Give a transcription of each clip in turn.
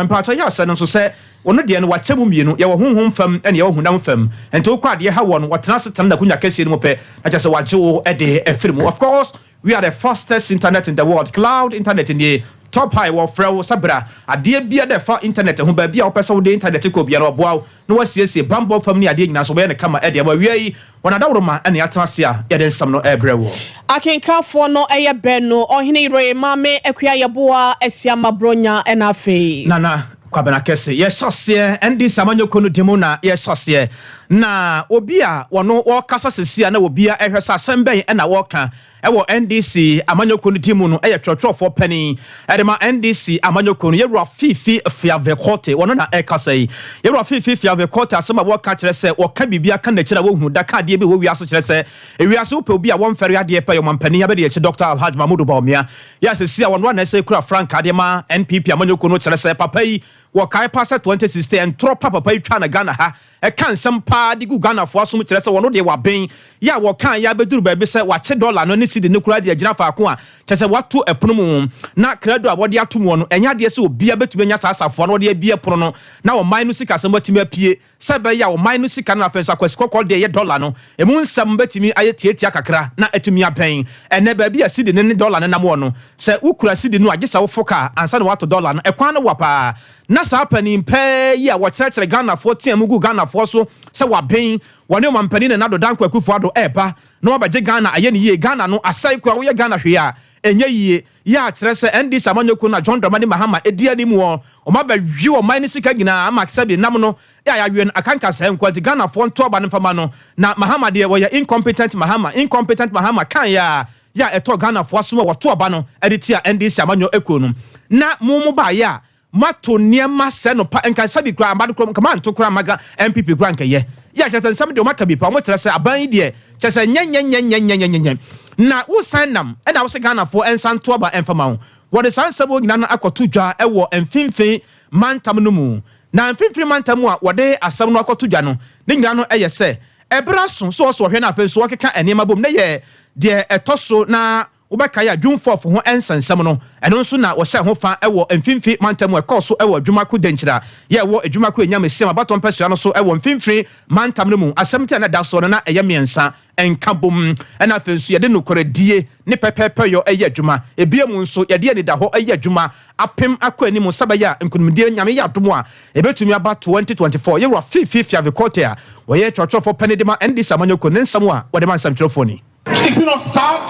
Mpaatɔ yɛ asɛ no nso sɛ ɔno deɛ no wakyɛ mu mmienu, yɛwɔ honhom fam ɛne yɛwɔ honam fam. Nti wokɔ adeɛ ha wɔ no, wɔtena ase tena n'akonwa kɛseɛ no mu pɛ, na kyerɛ sɛ wagye wo de afiri mu. Of course, we are the fastest internet in the world. Cloud internet nie, top high, wɔfrɛ wo sɛ bra. Adeɛ biara a ɛfa internet ho, baabi a wopɛ sɛ wode internet kɔ biara, wɔboa wo na wɔasiesie bammɔ fam ne adeɛ nyinaa nso wɔbɛyɛ no kama de ama. Awia yi, wɔn adaworoma na yɛatena ase a yɛde nsɛm no rebrɛ woɔ. Akenkanfoɔ no yɛ baanu, Ɔhene Yeree Maame Akua Yeboah Asiamah Bronya ɛna afei. Nana Kwabena Kɛse. Yɛhyɛ aseɛ, NDC amanyɔkuo no di mu na yɛhyɛ aseɛ. Na obi a wɔno wɔrekasa sesie a na obia ɛhwɛ sɛ asɛm bɛn na wɔreka wɔ NDC amanyɔkuo no din mu no yɛ twerɛtwerɛfoɔ panin de ma NDC amanyɔkuo no, Yɛwura Fifi Fiave Korte, wɔno na ɛrekasa yi. Yɛwura Fifi Fiave Korte asɛm a wɔreka kyerɛ sɛ wɔka biribi aka n'akyiri a wɔhunu da ka adeɛ bi wɔ wiase kyerɛ sɛ ewiase wopɛ obi a wɔmfɛre adeɛ pɛ yɛ ɔmampanin abɛdi akyi Dr. Alhaji Mahmudu Bawumia yɛ asɛsi a wɔno a na ɛsɛ kura frankaa de ma NPP amanyɔkuo no kyerɛ sɛ papa yi wɔkae pa sɛ 2016 ntorɔ pa papa yi twa na Ghana ha ɛka nsɛm paa de gu Ghanafoɔ asom kyerɛ sɛ wɔno deɛ waben yɛ a wɔka yɛ abɛduru baabi sɛ wakye dɔla no ne sidi no koraa de agyina faako a kyerɛ sɛ wato ɛpono mu na krado a wɔde ato mu no ɛnyɛ adeɛ sɛ obia bɛtumi anya saa asafoɔ no wɔde abie pono no na ɔman no sikasɛm atumi apue sɛ ɛbɛyɛ a ɔman no sika no afei nso akwasi kɔkɔɔ deɛ ɛyɛ dɔla no emu nsɛm bɛtumi ayɛ tietia kakra na atumi abɛn ɛnɛ baabi a sidi no ne dɔla no nam wɔ no sɛ wokura sidi no a gye sɛ wofo kaa ansa na wato dɔla no ɛkwan no wa paa na saa panin pɛɛ yi a wɔkyerɛkyerɛ Ghanafoɔ tea mu gu Ghanafoɔ so sɛ waben wɔne ɔmampanin Nana Addo Dankwa Akufo-Addo ɛreba na wabɛgye Ghana ayɛ ne yie. Ghana no asɛe koraa, woyɛ Ghana hwee a ɛnyɛ yie. Yɛ a kyerɛ sɛ NDC amanyɔkuo no a John Dramani Mahama ɛdi anim wɔ ɔma bɛwe ɔman no sika nyinaa ama sɛbi nam no yɛ a yɛawe no akanka sɛ nkoa nti Ghanafoɔ nto aba no mfama no na Mahama deɛ wɔyɛ incompetent Mahama, incompetent Mahama kan yɛ a yɛ a ɛtɔ Ghanafoɔ asom a wɔto aba no ɛde tia NDC amanyɔ ekuo no na mo mo baayɛ a mato nneɛma sɛ no pa nka sɛbi koraa amba no koraa nka manto koraa maga NPP koraa nkɛyɛ yɛ kyerɛ sɛ nsɛm deɛ ɔmaka bi pa ɔmo kyerɛ sɛ aban yi deɛ kyerɛ sɛ nyɛnyɛnyɛnyɛnyɛnyɛ na wosan nam ɛna wosɛ Ghanafoɔ ɛnsa nto aba ɛmfama wo. Wɔde saa nsɛm wɔ nyinaa no akɔto dwa ɛwɔ mfimfini mantam no mu na mfimfini mantam a wɔde asɛm no akɔto dwa no ne nyinaa no ɛyɛ sɛ ɛberɛ so so ɔso ɔhwɛ no afei so wɔkeka nneɛma bom ne yɛ deɛ ɛtɔ so na wobɛkae a June 4 ho nsɛnsɛm no ɛno nso na wɔhyɛ ho fa ɛwɔ mfimfini mantam ɛkɔɔ so ɛwɔ adwumako Dankyira yɛ ɛwɔ adwumako Enyam Esiam abatɔ mpɛsua no so ɛwɔ mfimfini mantam no mu. Asɛm tí a na da soɔ no na ɛyɛ mmiɛnsa nka bom ɛna afei nso yɛde nokoredie ne pɛpɛɛpɛyɔ ɛyɛ adwuma. Ebie mu nso yɛde anidahɔ ɛyɛ adwuma apem akɔ anim sɛ bɛyɛ a nkonimdie Nyame yɛ adom a ɛbɛtumi aba 2024. Yɛwura Fifi Fiavi Korte a wɔyɛ twerɛtwerɛfoɔ pɛne de ma NDC amanyɔkuo ne nsɛm a wɔde ma nsɛmtwerɛfoɔ ni. Is it not sad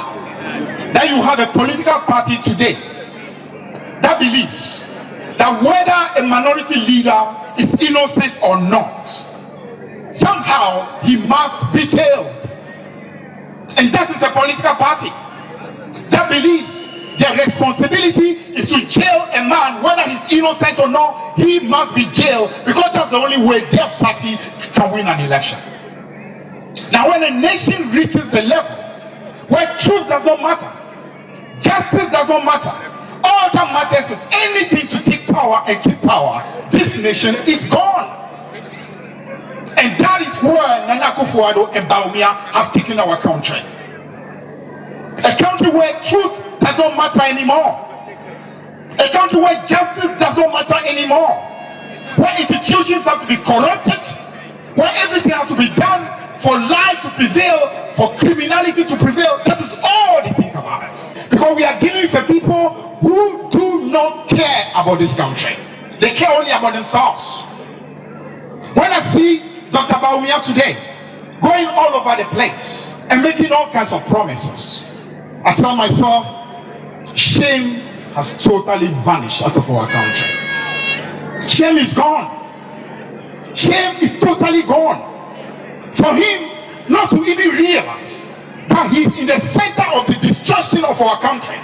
that you have a political party today that believes that whether a minority leader is innocent or not, somehow he must be jailed? And that is a political party that believes their responsibility is to jail a man, whether he's innocent or not, he must be jailed because that's the only way their party can win an election. Now, when a nation reaches the level where truth does not matter, justice does not matter, all that matters is anything to take power and keep power, this nation is gone. And that is where Nana Akufo-Addo and Bawumia have taken our country. A country where truth does not matter anymore. A country where justice does not matter anymore. Where institutions have to be corrupted. Where everything has to be done for lies to prevail, for criminality to prevail. That is all they think about. Because we are dealing with people who do not care about this country. They care only about themselves. When I see Dr. Bawumia today going all over the place and making all kinds of promises, I tell myself, shame has totally vanished out of our country. Shame is gone. Shame is totally gone. For him not to even realize that he's in the center of the destruction of our country.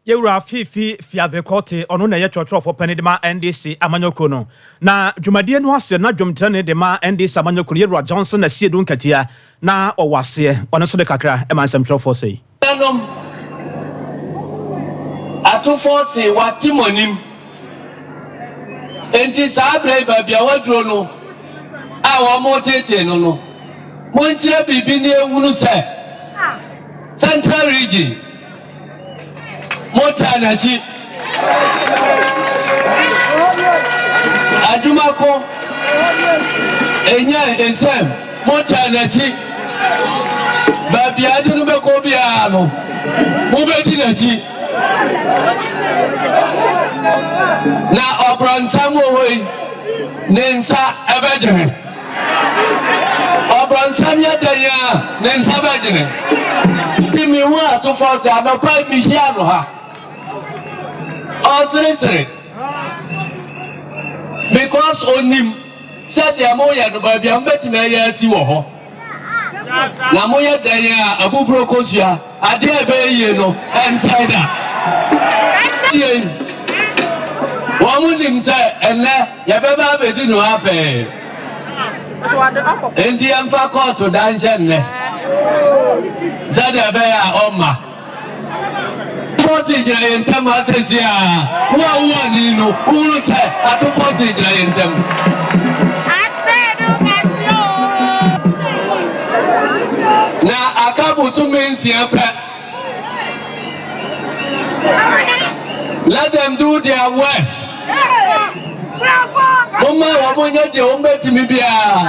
Yɛwura Fifi Fiavi Korte, ɔno na ɛyɛ twerɛtwerɛfoɔ pani de ma NDC amanyɔkuo no na dwumadie no ase na dwomkyerɛne de ma NDC amanyɔkuo no, yɛwura Johnson Asiedu Nkatia, na ɔwɔ aseɛ. Ɔno nso de kakra ɛma nsɛmtwerɛfoɔ sɛ yi. Nanom atofoɔ se wate mo anim enti saa berɛ yi baabi a waduro no a wɔn tetee no, monkyerɛ biribi ne ehunu sɛ Central Region motaa n'akyi. Ajumako, Enyan, Nsɛm, motaa n'akyi. Baabi a ade no bɛkɔ biara no, mobɛdi n'akyi. Na ɔbrɔnsam wɔ hɔ yi, ne nsa ɛbɛgyene. Ɔbrɔnsam yɛ dɛn a, ne nsa bɛgyene. Nti mehu atofoɔ sɛ anɔpa yi mehyia no ha. Ɔseresere. Because onim sɛ deɛ moyɛ no baabi a mobɛtumi ayɛ asi wɔ hɔ. Na moyɛ dɛn a abuburo kosua adeɛ a ɛbɛyɛ yie no ɛnsɛe da. Yei, wɔn nim sɛ ɛnnɛ yɛbɛba abɛdi no ha pɛɛ. Enti yɛmfa kɔɔto da nhyɛ nnɛ sɛdeɛ ɛbɛyɛ a ɔmma. Fɔsi gyina yɛn ntam ha seesei a, wo a wowɔ ani no, wohunu sɛ ato fɔsi gyina yɛn ntam. Na aka bosome nsia pɛ. Let them do their worst. Momma wɔn nyɛ deɛ wɔn bɛtumi biara.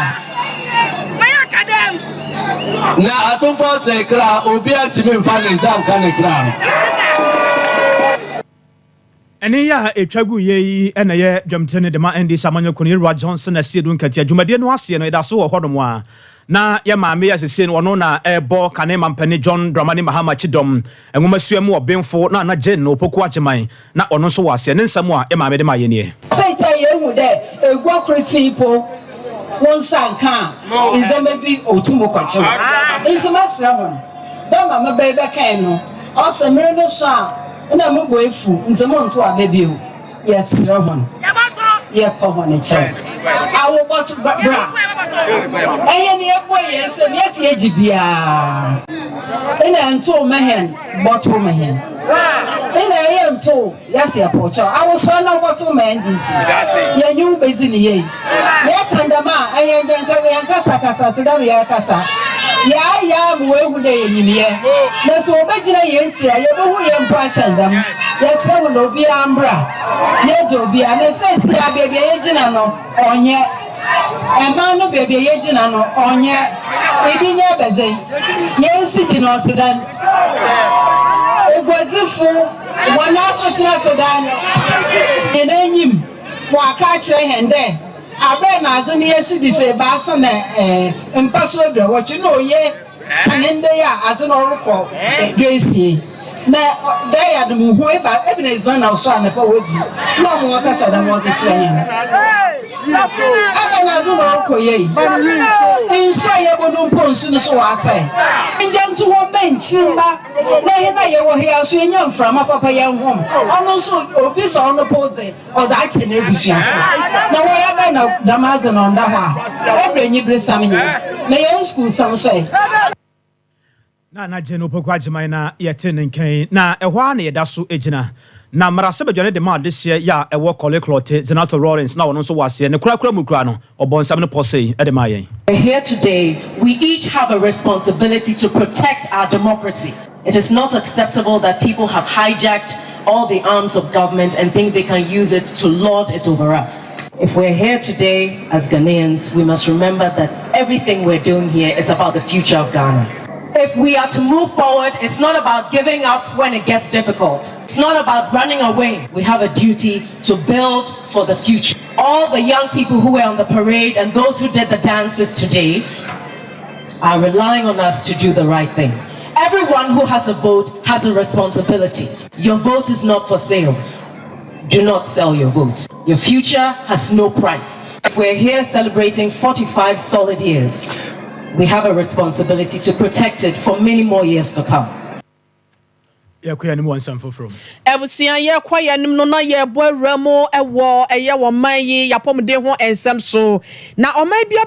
Na atofo asɛe kra, obiara ntumi mfa ne nsa nka ne kra no. Ɛnne yi a ɛtwa gu yɛ yi na ɛyɛ dwamtire de ma NDC amanyɔkuo no Yɛwura Johnson Asiedu Nkatia. Dwumadie no aseɛ no, ɛda so wɔ hɔnom a na yɛ maame yi a seesei no ɔno na ɛrebɔ kane mampanin John Dramani Mahama kyidɔm nwomasua mu ɔbenfo Nana Jane Opoku Agyemang na ɔno nso wɔ aseɛ. Ne nsɛm a yɛ maame de maa yɛn nie. Sesei yehu dɛ egua kor tsee mpo wo nsa nnkã a, ndzɛmba bi otum kɔkye wo. Ntsi mɛserɛ hɔn, dɛ ma me ba yi bɛkãe no, ɔse mber no sõ a nna mo bo efuw ntsi monntow aba bio. Yɛserɛ hɔn, yɛpɛ hɔn kyɛw. Awobɔto bra, hɛn yɛbue hɛn nsamu yɛse yɛgye biara, nna nntow ma hɛn, bɔtow ma hɛn. Nna yɛyɛ nntow. Yɛse yɛpɔw kyɛw awosoa na wɔto ma NDC. Yɛnye wo bedzi no yie. Yɛka dɛm a, ɛyɛ yɛnnkasakasa tse dɛ yɛrekasa. Yɛayɛ ama woehu dɛ yenyim yɛ. Na sɛ wɔbɛgyina hɛn ekyir a, yebohu yɛ mpo akyɛn dɛm. Yɛserɛ wo na obiara mbra. Yɛgye obiara. Na sesei a beebi a yegyina no, ɔnnyɛ. Mmaa no beebi a yegyina no, ɔnnyɛ. Ibi nye ebɛdze? Hɛn cedi no ɔtse dɛn? Eguadzifo. Hɔn asetsena tse dɛn? Hɛn enyim, wɔaka akyerɛ hɛn dɛ aber na adze no yɛ cedis ebiasa na mpaso eduowɔtwe na oye kyɛn ndɛ yi a adze no ɔrokɔ duesia yi. Na dɛ yɛ no muhu eba ebɛn edziban na ɔsɔ anapa wodzi na ɔma wɔkasa dɛm wɔdze kyerɛ hɛn. Ebɛn adze na ɔrokɔ yie? Nsu a yɛbɔnom mpo nsu no so ɔasɛɛ. Ngya nto hɔ mma nkyirmba. Na hɛn a yɛwɔ ha yi ara so yenya mframa papa yɛhom, ɔno so obi sɛ ɔno po dze, ɔdze akyɛ n'ebusuafo. Na woara bɛn na dɛm adze no ɔnnda hɔ a, ebɛn enyibersɛm nye na hɛn skuulsɛm so ɛ? Na na Jane Opoku Agyemang na yɛte ne nka yi, na ɛhɔ ara na yɛda so gyina. Na mmarahyɛbadwa no de maa adehyeɛ yɛ a ɛwɔ Korle Klottey, Zanetor Rawlings na ɔno nso wɔ aseɛ. Ne korakora mu koraa no, ɔbɔɔ nsɛm no pɔ sei de maa yɛn. We're here today, we each have a responsibility to protect our democracy. It is not acceptable that people have hijacked all the arms of government and think they can use it to lord it over us. If we're here today as Ghanaians, we must remember that everything we're doing here is about the future of Ghana. If we are to move forward, it's not about giving up when it gets difficult. It's not about running away. We have a duty to build for the future. All the young people who were on the parade and those who did the dances today are relying on us to do the right thing. Everyone who has a vote has a responsibility. Your vote is not for sale. Do not sell your vote. Your future has no price. If we're here celebrating 45 solid years, we have a responsibility to protect it for many more years to come. Yɛkɔ yɛn anim wɔ nsɛm foforɔ mu. Abusua yɛkɔ yɛn anim no na yɛrebɔ awura mu wɔ ɛyɛ wɔn man yi yapɔmuden ho nsɛm so. Na ɔman biara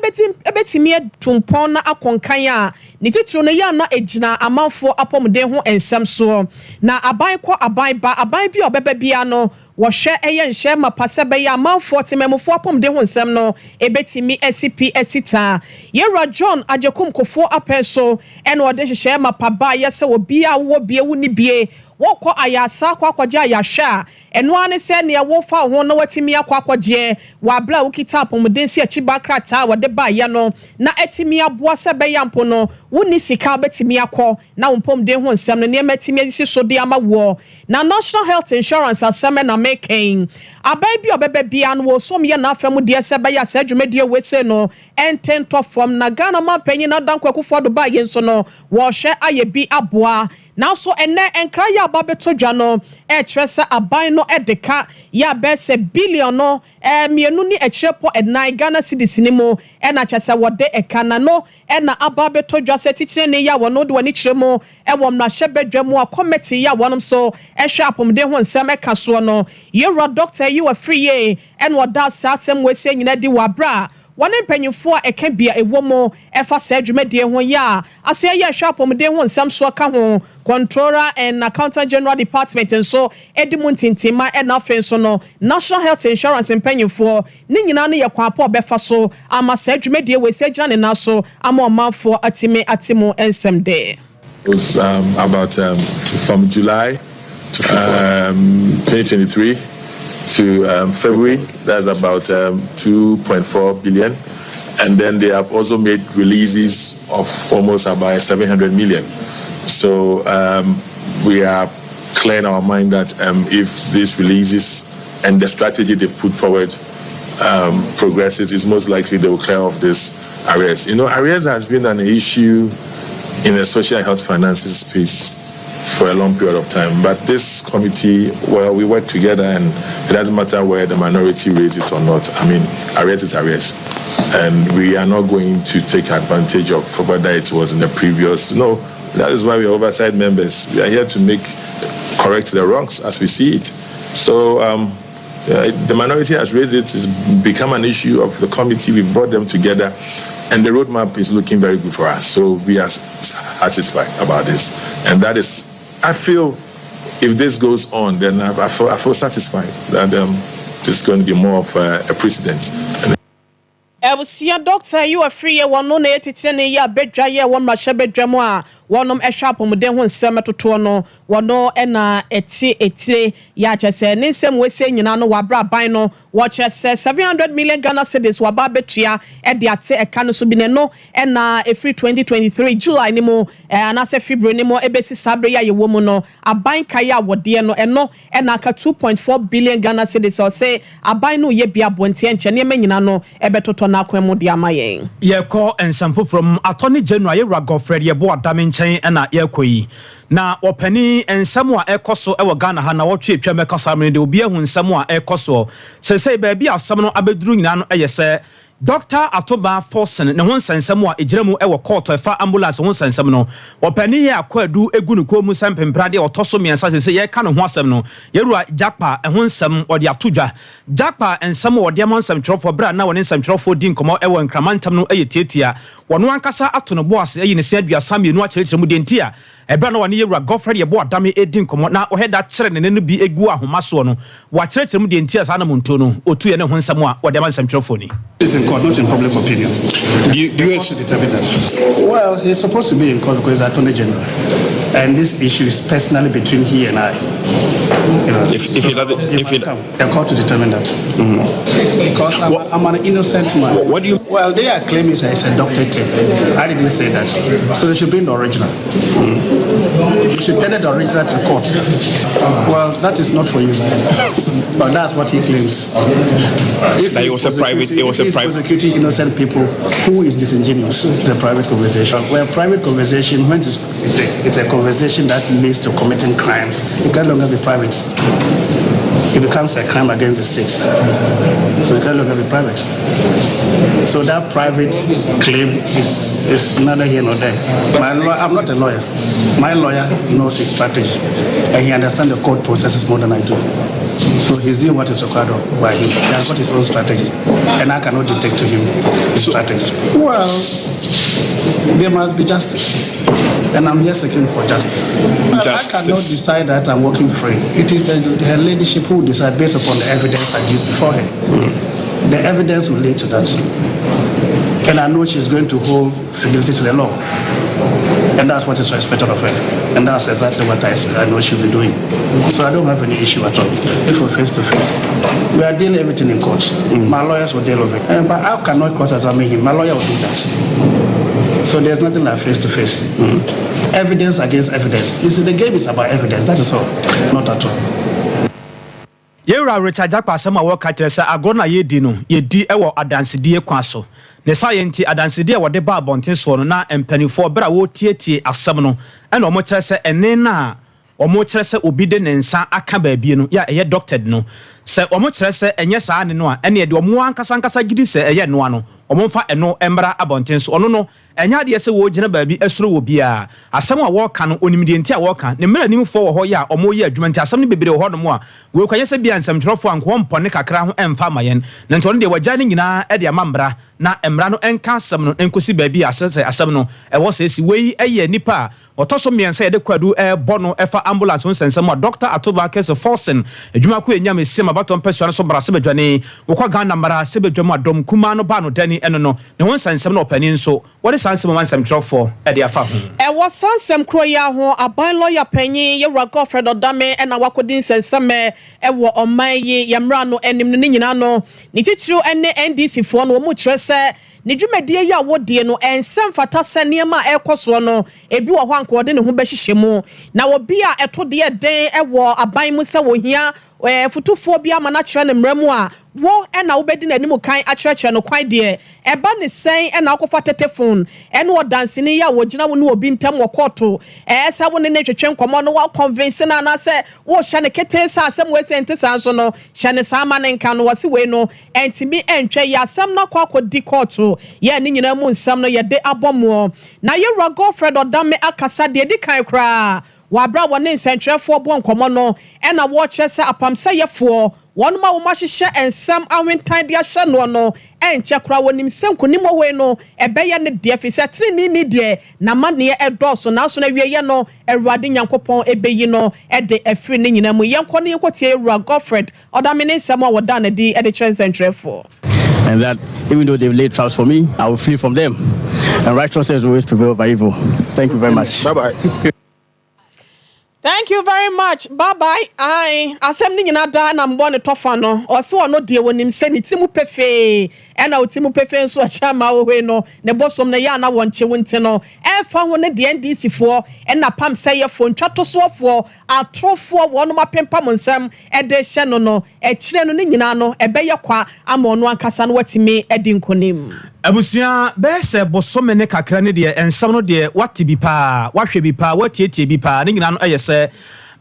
bɛtumi atu mpɔn na akɔ nkan a, ne titiriw no yɛ a na ɛgyina amanfoɔ apɔmuden ho nsɛm soɔ. Na aban kɔ aban ba, aban bi a ɔbɛba biara no, wɔhwɛ yɛ nhyɛ mapa sɛ ɛbɛyɛ a amanfoɔ, temanmufoɔ apɔmuden ho nsɛm no bɛtumi asi pi asi ta. Yɛwura John Agyekum Kufuor apɛn so na ɔde nhyehyɛeɛ mapa baeɛ sɛ obiara a wowɔ bie wonni bie, wokɔ ayarsa akɔ akɔgye ayarhwɛ a, Ɛno ara ne sɛ nea wofa wo ho na woatumi akɔ akɔgyeɛ wɔ abere a wokita apɔmuden si akyi ba krataa a wɔde baeɛ no na atumi aboa sɛ ɛbɛyɛ mpo no wonni sika a wobɛtumi akɔ na wo mpɔmuden ho nsɛm no nneɛma atumi asisi so de ama woɔ. Na National Health Insurance asɛm na meka yi. Aban bi a ɔbɛba biara no wɔresom yɛ n'afa mu deɛ sɛ ɛbɛyɛ a saa dwumadie wei sei no ɛnte ntɔ fam. Na Ghana manpanyin Nana Dankwa Akufo-Addo baeɛ nso no wɔrehwɛ ayɛ bi aboa. Nanso ɛnnɛ nkra yi a aba abɛtɔ dwa no ɛrekyerɛ sɛ aban no de ka yɛ a bɛyɛ sɛ billion no 2.4 Ghana cedis no mu ɛna kyerɛ sɛ wɔde ɛka na no ɛna aba abɛtɔ dwa sɛ titenani yi a wɔn de wɔn ani kyerɛ mu ɛwɔ mmarahyɛbadwa mu a committee yi a wɔn nso ɛhwɛ apɔmuden ho nsɛm ɛka soɔ no, yɛwura Doctor yi wɔ firi yie ɛna ɔda saa asɛm wɔ esie nyinaa di wɔ abere a wɔne mpanyinfoɔ a ɛka bia ɛwɔ mu ɛfa saa dwumadie ho yɛ a asoɛ yɛ ɛhwɛ apɔmuden ho nsɛm soɔ ka ho, Controller and Accountant General Department nso ɛdi mu ntintimma, ɛna afei nso no National Health Insurance mpanyinfoɔ ne nyinaa no yɛ kwan apɔ ɔbɛfa so ama saa dwumadie wɔ esi agyina ne nan so ama ɔmanfoɔ atumi ate mu nsɛm de. Was about from July 2023 to February. That's about 2.4 billion. And then they have also made releases of almost about 700 million. So we are clear in our mind that if these releases and the strategy they've put forward progresses, it's most likely they will clear off this arrears. Arrears has been an issue in the social health finances space for a long period of time. But this committee, well, we work together, and it doesn't matter where the minority raise it or not. I mean, arrears is arrears. And we are not going to take advantage of whether it was in the previous. No, that is why we are oversight members. We are here to correct the wrongs as we see it. So the minority has raised it. It's become an issue of the committee. We brought them together, and the roadmap is looking very good for us. So we are satisfied about this. And that is, I feel, if this goes on, then I feel satisfied that this is going to be more of a precedent. Abusua, doctor yi wɔ firi yɛ wɔn no na yɛtitire ne yɛ abadwa yɛ wɔn mmarahyɛ badwa mu a wɔnom ɛhwɛ apɔmuden ho nsɛm totoɔ no, wɔno ɛna ɛte etire yɛ akyɛ sɛ ne nsɛm wɔasie nyinaa no wɔabra aban no wɔkyerɛ sɛ 700 million Ghana cedis wɔaba abɛtua ɛde ate ɛka no so bi ne no ɛna ɛfiri 2023 July ne mu anaasɛ February ne mu ɛbɛsi saa bere yi a yɛwɔ mu no, aban kaeɛ a wɔdeɛ no ɛno ɛna aka 2.4 billion Ghana cedis. Ɔsɛ aban no yɛ bi abɔnteɛ nkyɛn nneɛma nyinaa no ɛbɛtotɔ n'akwan mu de ama yɛn. Yɛkɔ nsɛm foforɔ mu. Attorney General yɛwura Godfred Yeboah Dame nkyɛn ɛna yɛkɔ yi na wɔpani nsɛm a ɛkɔ so ɛwɔ Ghana ha na wɔtwe atwa mɛka saa mene de obi ahu nsɛm a ɛkɔ soɔ sɛsɛi baabi a asɛm no abɛduru nyinaa no ɛyɛ sɛ Dr. Ato Baah Forson ne ho nsɛnsɛm a ɛgyina mu ɛwɔ court ɛfa ambulance ho nsɛnsɛm no, wɔpani yɛ akɔ adu egu ne kɔn mu sɛ mpempra deɛ ɔtɔ so mmiɛnsa sɛ yɛka ne ho asɛm no, yɛwura Jakpa ɛho nsɛm wɔde ato dwa. Jakpa nsɛm a wɔde ama nsɛmtwerɛfoɔ berɛ a na wɔne nsɛmtwerɛfoɔ di nkɔmmɔ ɛwɔ Nkramantam no ɛyɛ tietia. Wɔno ankasa ato no bo ase ayi ne se 32 akyerɛkyerɛ mu deɛ nti a ɛberɛ na wɔne yɛwura Godfred Yeboah Dame ɛdi nkɔmmɔ na wɔhɛ da kyerɛ ne ne no bi egu ahoma soɔ no, wɔakyerɛkyerɛ mu deɛ nti a saa na montuo no ɔtu yɛ ne ho nsɛm a wɔde ama nsɛmtwerɛfoɔ ni. It's in court, not in public opinion. Do you to determine that? Well, he's supposed to be in court because he's Attorney General. And this issue is personally between he and I. If he So doesn't- he if must he- come. The court to determine that. Because I'm an innocent man. What do you- Well, they are claiming it's a doctored tape. I didn't say that. So they should bring the original. You should tell the original to court. Well, that is not for you. But that's what he claims. If That it he's was a private- it was a if he's private- prosecuting innocent people, who is disingenuous? It's a private conversation. Well, private conversation, when it's a conversation that leads to committing crimes, it can no longer be private. It becomes a crime against the state. So it can no longer be private. So that private claim is neither here nor there. I'm not a lawyer. My lawyer knows his strategy, and he understands the court processes more than I do. So he's doing what is required by him. He has got his own strategy, and I cannot dictate to him his strategy. Well, there must be justice, and I'm here seeking for justice. Well, I Justice. cannot decide that I'm working free. It is her ladyship who will decide based upon the evidence I used before her. The evidence will lead to that. And I know she's going to hold fidelity to the law. And that's what is expected of her. And that's exactly what I know she'll be doing. So I don't have any issue at all. If we're face to face, we are dealing everything in court. My lawyers will deal with it. But I cannot cross-examine him. My lawyer will do that. So there's nothing like face to face. Evidence against evidence. You see, the game is about evidence. That is all. Not at all. Yɛwura Richard Jakpa asɛm a wɔka kyerɛ sɛ agorɔ no a yɛdi no, yɛdi wɔ adansedie kwan so. Ne saa yɛ nti, adansedie a wɔde ba abɔnten soɔ no, na mpanimfoɔ berɛ a wɔretietie asɛm no, ɛna wɔn kyerɛ sɛ ɛne no a wɔn kyerɛ sɛ obi de ne nsa aka baabi no, yɛ a ɛyɛ doctored no, sɛ wɔn kyerɛ sɛ ɛnyɛ saa ne no a, ɛne deɛ wɔn ankasa ankasa gye di sɛ ɛyɛ noa no, wɔn mfa ɛno mmra abɔnten so. Ɔno no, ɛnyɛ adeɛ sɛ wɔgyina baabi asuro wɔ biara. Asɛm a wɔreka no, onim deɛ nti a wɔreka. Ne mmaranimfoɔ wɔ hɔ yɛ a wɔreyɛ adwuma nti, asɛm no bebree wɔ hɔnom a wɔrekɔ. Nyɛ sɛ bia nsɛmtwerɛfoɔ a nka wɔmpɔne kakra ho ɛmfa ama yɛn. Na nti ɔno deɛ wɔagyae ne nyinaa de ama mmara, na mmara no nka asɛm no nkɔsi baabi a sɛ asɛm no ɛwɔ sɛ esi. Wei yɛ nipa a ɔtɔ so mmiɛnsa yɛde kwadu ɛrebɔ no ɛfa ambulance ho nsɛnsɛm a Dr. Atoba Kɛse Forson adwumako enyam esim abatɔ mpɛsua no so mmarahyɛbadwani wokɔ Ghana mmarahyɛbadwa mu a dɔm kumaa no ba no dani ɛno no ne ho nsɛnsɛm na ɔpanin nso wɔde saa nsɛm ma nsɛmtwerɛfoɔ ɛde afa ho. Ɛwɔ saa nsɛm koro yi ho, aban lɔya panyin Yɛwura Godfred Ɔdame ɛna wakɔdi nsɛnsɛm ɛwɔ ɔman yi yɛmmra no anim no. Ne nyinaa no, ne titiriw ne NDC foɔ no, wɔn mu kyerɛ sɛ ne dwumadie yi a wɔdie no ɛnsɛ mfata sɛ nneɛma a ɛrekɔ soɔ no, ebi wɔ hɔ a nka wɔde ne ho bɛhyehyɛ mu. Na obi a ɛto deɛ den ɛwɔ aban mu sɛ wɔhia futufoɔ bi ama no akyerɛ ne mmerɛ mu a wo ɛna wobɛdi n'anim kan akyerɛkyerɛ no kwan deɛ ɛba ne sɛn, ɛna akɔfa tetefon ɛne ɔdanseni yi a wɔgyina wo ne obi ntam wɔ kɔɔto, ɛɛ sɛ wo ne ne twetwe nkɔmmɔ no, wakɔnvinse no anaasɛ wohyɛ ne ketee sɛ asɛm wei sɛ nte saa nso no, hyɛ ne saa ma ne nka no. Wɔse wei no ɛntumi ɛntwɛ yi asɛm no akɔ akɔdi kɔɔto yɛ ne nyinaa mu nsɛm no yɛde abɔ moɔ. Na yɛwura Godfred Ɔdame akasa deɛ di kan koraa wɔ abere a wɔne nsɛntwerɛfoɔ bɔ nkɔmmɔ no, ɛna wɔrekyerɛ sɛ apamsɛyɛfoɔ wɔn a wɔn ahyehyɛ nsɛm awentan de ahyɛ noɔ no, ɛnkyɛ koraa wɔnim sɛ nkonim wɔ hɔ no ɛbɛyɛ ne deɛ, fi sɛ tenenee ni deɛ n'amanneɛ ɛdɔɔso, nanso no awieeɛ no Awurade Nyankopɔn ɛbɛyi no ɛde afiri ne nyinaa mu. Yɛnkɔ ne yɛnkɔtie Ewura Godfred Ɔdame ne nsɛm a wɔda n'adi ɛde kyerɛ nsɛntwerɛfoɔ. And that even though they've laid traps for me, I will flee from them. And righteousness will always prevail over evil. Thank you very much. Bye bye. Thank you very much. Bye bye. Aye. Asɛm ne nyinaa da na mbɔ ne tɔfa no. Ɔse ɔno deɛ wɔnim sɛ ne ti mu pefee. Ɛna ɔti mu pefee nso ɛkyɛ ama wɔhwɛ no. Ne bɔsɔm no yɛ ana wɔn wo nti no. Ɛmfa ho ne deɛ NDC foɔ ɛna pam sɛ yɛfoɔ ntwatosoɔfoɔ atorofoɔ wɔn apempam nsɛm ɛde hyɛ no. Ɛkyerɛ no ne nyinaa no ɛbɛyɛ kwa ama ɔno ankasa no watumi ɛdi nkonim. Abusua, bɛyɛ sɛ bosome ne kakra ne deɛ nsɛm no deɛ wate bi paa, wahwɛ bi paa, watietie bi paa. Ne nyinaa no ɛyɛ sɛ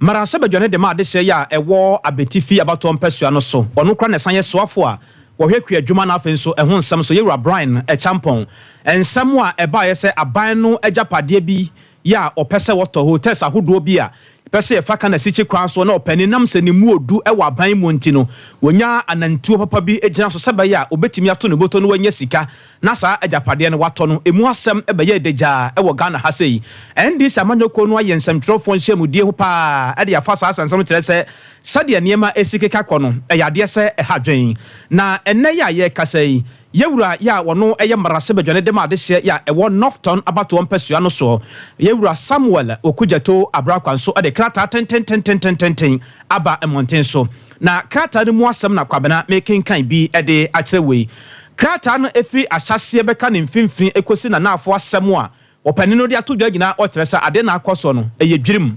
mmarahyɛbadwa ne dɛm adehyɛ yi a ɛwɔ Abetifi abatoɔ mpɛsua no so, ɔno kora na ɛsan yɛ soafo a wɔhwɛ kua adwuma no afei nso ɛho nsɛm so, yɛwura Bryan Acheampong, nsɛm a ɛbaeɛ sɛ aban no agyapadeɛ bi yɛ a ɔpɛ sɛ wɔtɔ hotels ahodoɔ bi a pɛ sɛ yɛfa ka na sikyi kwan so na ɔpanin nam sɛ ne mu odu wɔ aban mu nti no, wɔnya anantuo papa bi gyina so sɛ bɛyɛ a obɛtumi ato ne bɔtɔ no wanya sika na saa agyapadeɛ no watɔ no. Emu asɛm bɛyɛ dagyaa wɔ Ghana ha sei. NDC amanyɔkuo no ayɛ nsɛmtwerɛfoɔ nhyɛmudie ho paa ɛde afa saa asɛnsɛm kyerɛ sɛ sɛdeɛ nneɛma esi keka kɔ no, ɛyɛ adeɛ sɛ ɛha dwen. Na ɛnnɛ yi a yɛrekasa yi, yɛwura yɛ a wɔno ɛyɛ mmarahyɛbadwane dɛm adehyeɛ yɛ a ɛwɔ North Tongu abatoɔ mpɛsua no soɔ, yɛwura Samuel Okudzeto Ablakwa nso ɛde krataa tentententententen aba mmɔnten so. Na krataa no mu asɛm na Kwabena mekenkan bi ɛde akyerɛ. Wei krataa no ɛfiri ahyɛseɛ bɛka ne mfimfini ɛkɔsi nanaafo asɛm a ɔpanin no de ato dwa nyinaa, ɔkyerɛ sɛ ade na akɔ so no ɛyɛ dwirim,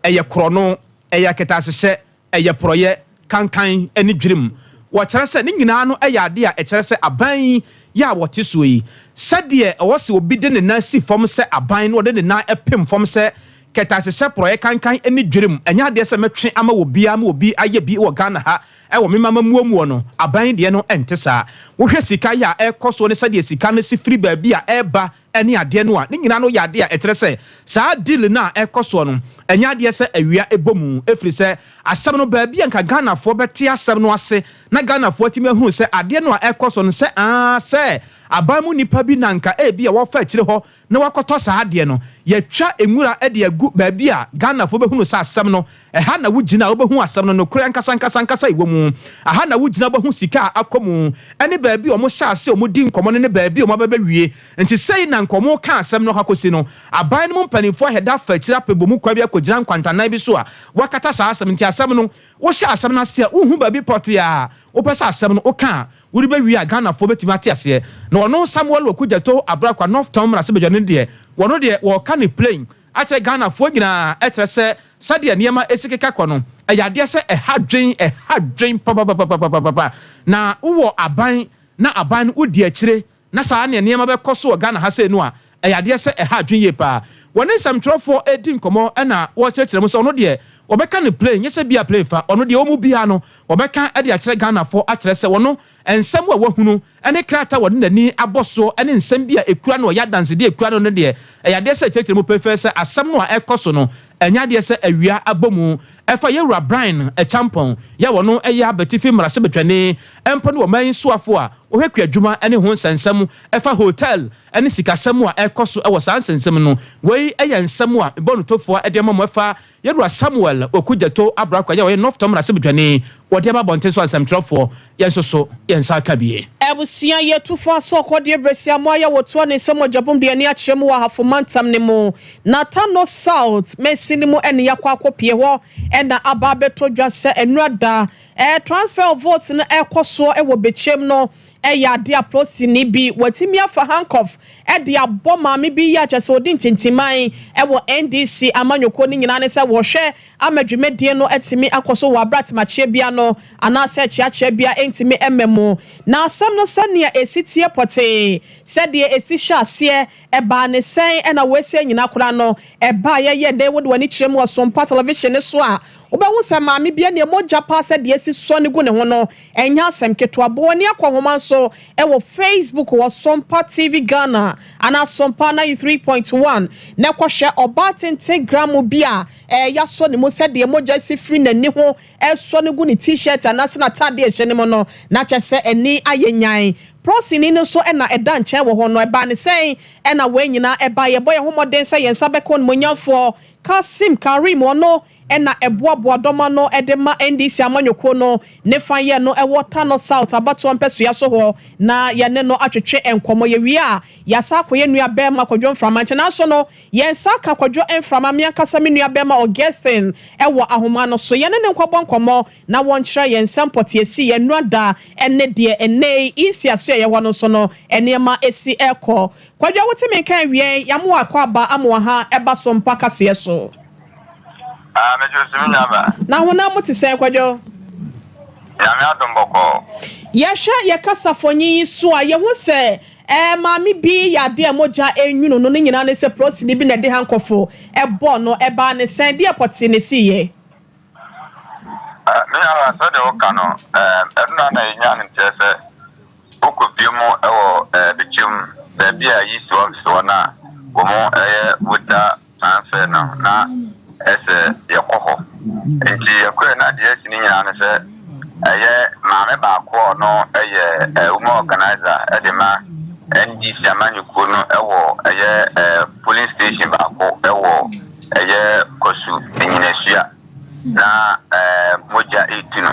ɛyɛ korɔno, ɛyɛ aketaasehyɛ, ɛyɛ porɔyɛ kankan ne dwirim. Wɔkyerɛ sɛ ne nyinaa no yɛ ade a ɛkyerɛ sɛ aban yi yɛ a wɔte soɔ yi, sɛdeɛ ɛwɔ sɛ obi de ne nan si fam sɛ aban no ɔde ne nan pem fam sɛ kɛtɛasehyɛ, porɔyɛ kankan ne dwirim, ɛnyɛ adeɛ sɛ mɛtwe ama wɔ biara ma obi ayɛ bi wɔ Ghana ha ɛwɔ mema muomuo no. Aban deɛ no ɛnte saa. Wohwɛ sika yi a ɛrekɔ soɔ ne sɛdeɛ sika no si firi baabi a ɛreba ne adeɛ no a, ne nyinaa no yɛ adeɛ a ɛkyerɛ sɛ saa deal no a ɛrekɔ soɔ no, ɛnyɛ adeɛ sɛ awia ɛbɔ mu, ɛfiri sɛ asɛm no baabi a nka Ghanafoɔ bɛte asɛm no ase na Ghanafoɔ atumi ahunu sɛ adeɛ no a ɛrekɔ so no sɛ aa sɛ aban mu nipa bi na nka ebi a wɔfa akyire hɔ na wakɔtɔ saa adeɛ no. Yɛtwa nwura de agu baabi a Ghanafoɔ bɛhunu sɛ asɛm no, ɛha na wogyina a wobɛhu asɛm no nokorɛ ankasa ankasa ankasa ɛwɔ mu. Aha na wogyina wobɛhu sika a akɔ mu, ɛne baabi a wɔhyɛ ase a wɔdi nkɔmmɔ no ne baabi a wɔaba bɛwie. Nti sei na nka wɔreka asɛm no akɔsi no, aban no mu mpanimfoɔ ahɛ da afa akyire apɛ bɔ mu kwa bi akɔgyina nkwantanan bi so a wɔakata saa asɛm. Nti asɛm no, wohyɛ asɛm no ase a, wonhu baabi pɔtee a wopɛ sɛ asɛm no woka a wode bɛwie a Ghanafoɔ bɛtumi ate aseɛ. Na ɔno Samuel Okudzeto Ablakwa North Town mmarahyɛbadwani no deɛ, wɔno deɛ wɔreka no plain akyerɛ Ghanafoɔ nyinaa ɛkyerɛ sɛ sɛdeɛ nneɛma ɛsi keka kɔ no, ɛyɛ adeɛ sɛ ɛha dwen, ɛha dwen papapapapapapa. Na wowɔ aban na aban no wodi akyire na saa ne nneɛma bɛkɔ so wɔ Ghana ha sei no a, ɛyɛ adeɛ sɛ ɛha adwene yie paa. Wɔne nsɛmtwerɛfoɔ redi nkɔmmɔ ɛna wɔrekyerɛkyerɛ mu sɛ ɔno deɛ wɔbɛka no plain, nyɛ sɛ bia plain fa, ɔno deɛ wɔn mu biara no wɔbɛka de akyerɛ Ghanafoɔ akyerɛ sɛ wɔno nsɛm a wɔahunu ne krataa a wɔde n'ani abɔ soɔ ne nsɛm bi a ɛkura no ɔyɛ adansedeɛ ɛkura no no deɛ ɛyɛ adeɛ sɛ ɛkyerɛkyerɛ mu pefee sɛ asɛm no a ɛkɔ so no ɛnyɛ adeɛ sɛ awia abɔ mu. Ɛfa Yɛwura Bryan Acheampong yɛ a ɔno yɛ Abatifi mmarahyɛbadwani mpo ne ɔman yi soafo a ɔhwɛ kuadwuma ne ho nsɛnsɛm ɛfa hotel ne sikasɛm a ɛkɔ so wɔ saa nsɛnsɛm no. Wei yɛ nsɛm a mebɔ no tofoa de ama mo ɛfa Yɛwura Samuel Okudzeto Ablakwa yɛ a ɔyɛ North Tɔn mmarahyɛbadwani wɔde aba abɔnten so a nsɛmtwerɛfoɔ yɛn nso so yɛn nsa aka bie. Abusua yi atufo asoɔkɔdeɛ berɛsiamoa yɛ wɔtoa ne nsam mogyabom de ani akyerɛ mu wɔ Ahafo mantam no mu. Na Tano South mansini mu ne yɛakɔ akɔpie hɔ na aba abɛtɔ dwa sɛ nnora da transfer of votes no ɛrekɔ soɔ wɔ Bekyem no yɛ adeɛ a polisini bi watumi afa handcuff de abɔ maame bi yi a kyerɛ sɛ ɔdi ntintiman wɔ NDC amanyɔkuo no nyinaa ne sɛ wɔhwɛ ama dwumadie no atumi akɔ so wɔ aberɛ a temakyeɛ bia no anaasɛ kyeakyea bia ntumi mma mu. Na asɛm no sɛnea ɛsi teɛ pɔtee, sɛdeɛ ɛsi hyɛ aseɛ, ɛbaa ne sɛn ɛna wɔasie nyina koraa no ɛbaa yɛyɛ dɛn wode w'ani kyerɛ mu wɔ Sompa television no so a wobɛhu sɛ maame bi ɛneɛ mogya paa sɛdeɛ ɛsi sɔ no gu ne ho no ɛnyɛ asɛm ketewa. Bɔ w'ani akɔ nhoma nso ɛwɔ Facebook wɔ Sompa TV Ghana anaa Sompa 93.1 na ɛkɔhwɛ ɔbaa tenten gram bi a yɛasɔ ne mu sɛdeɛ mogya si firi n'ani ho ɛsɔ no gu ne t-shirt anaasɛ n'ataadeɛ ɛhyɛ ne mu no na kyɛ sɛ ani ayɛ nyan. Polisini no nso na ɛda nkyɛn wɔ hɔ no, ɛbaa ne sɛn na wei nyinaa ɛbaeɛ? Yɛbɔ yɛn ho mmɔden sɛ yɛn nsa bɛka onimuonyamfoɔ Kassim Karim, ɔno na ɛboaboa dɔm ano de ma NDC amanyɔkuo no ne fa yɛ no wɔ Tano South abatoɔ mpɛsoa so hɔ na yɛne no atwetwe nkɔmmɔ. Yɛwie a, yɛasan akɔ yɛn nua barima Kwadwo Mframa nkyɛn. Nanso no, yɛn nsa aka Kwadwo Mframa, me ankasa me nua barima Augustine wɔ ahoma no so. Yɛne no nkɔbɔ nkɔmmɔ na wɔnkyerɛ yɛn nsɛm pɔtee esi yɛn nnora da ne deɛ ɛnnɛ yi Easter so a yɛwɔ no nso no nneɛma esi rekɔ. Kwadwo a wote me nka awiei, Yamoah Akwaaba Amoah ɛba so mpa kaseɛ so. Ah, me dwo so me nua baa. Na honam mu te sɛn Kwadwo? Nyame adom bɔkɔɔ. Yɛhwɛ yɛ kasafonyin yi so a, yɛhu sɛ ɛɛ maame bi yɛ adeɛ a mogya nwunu no, ne nyinaa ne sɛ polisini bi na ɛde hankɔfo bɔɔ no, ɛbaa ne sɛn, deɛ pɔtee na esiiɛ? Me nuabaa, sɛdeɛ woka no, ɛno na na yɛnya no nteɛ sɛ wokɔpie mu wɔ Bekyem, baabi a yi siwɔ siwɔ no a wɔn yɛ voter transfer no, na ɛsɛ yɛkɔ hɔ. Nti yɛkɔɛ na deɛ asi no nyinaa no sɛ ɛyɛ maame baako a ɔno yɛ woman organizer de ma NDC amanyɔkuo no wɔ ɛyɛ polling station baako wɔ ɛyɛ Kwasu Nyinasua na mogya etu no.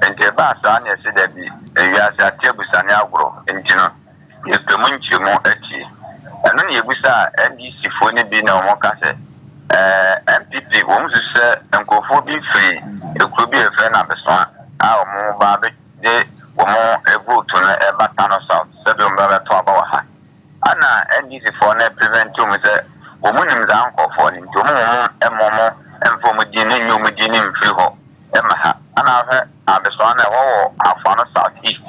Nti ɛbaa saa na yɛsɛ dabi ewiase ate abusane agorɔ nti no yɛpɛ mu nkyerɛmu atie. Ɛno na yɛbusa a NDC foɔ no bi na wɔn ka sɛ NPP wɔn susu sɛ nkurɔfoɔ bi firi ekuro bi a yɛfrɛ no Abesoa a wɔn ba abɛgye wɔn vote no ɛba Tano South sɛdeɛ wɔn ba bɛto aba wɔ ha. Ana NDC foɔ no prevent wɔn sɛ wɔn nim saa nkurɔfoɔ no nti wɔn wɔn ɛmɔ wɔn ɛmfa wɔn din ne nyɛ wɔn din ne mfiri hɔ ɛma ha. Ana ahwɛ Abesoa no ɛhɔ wɔ Afoano South East.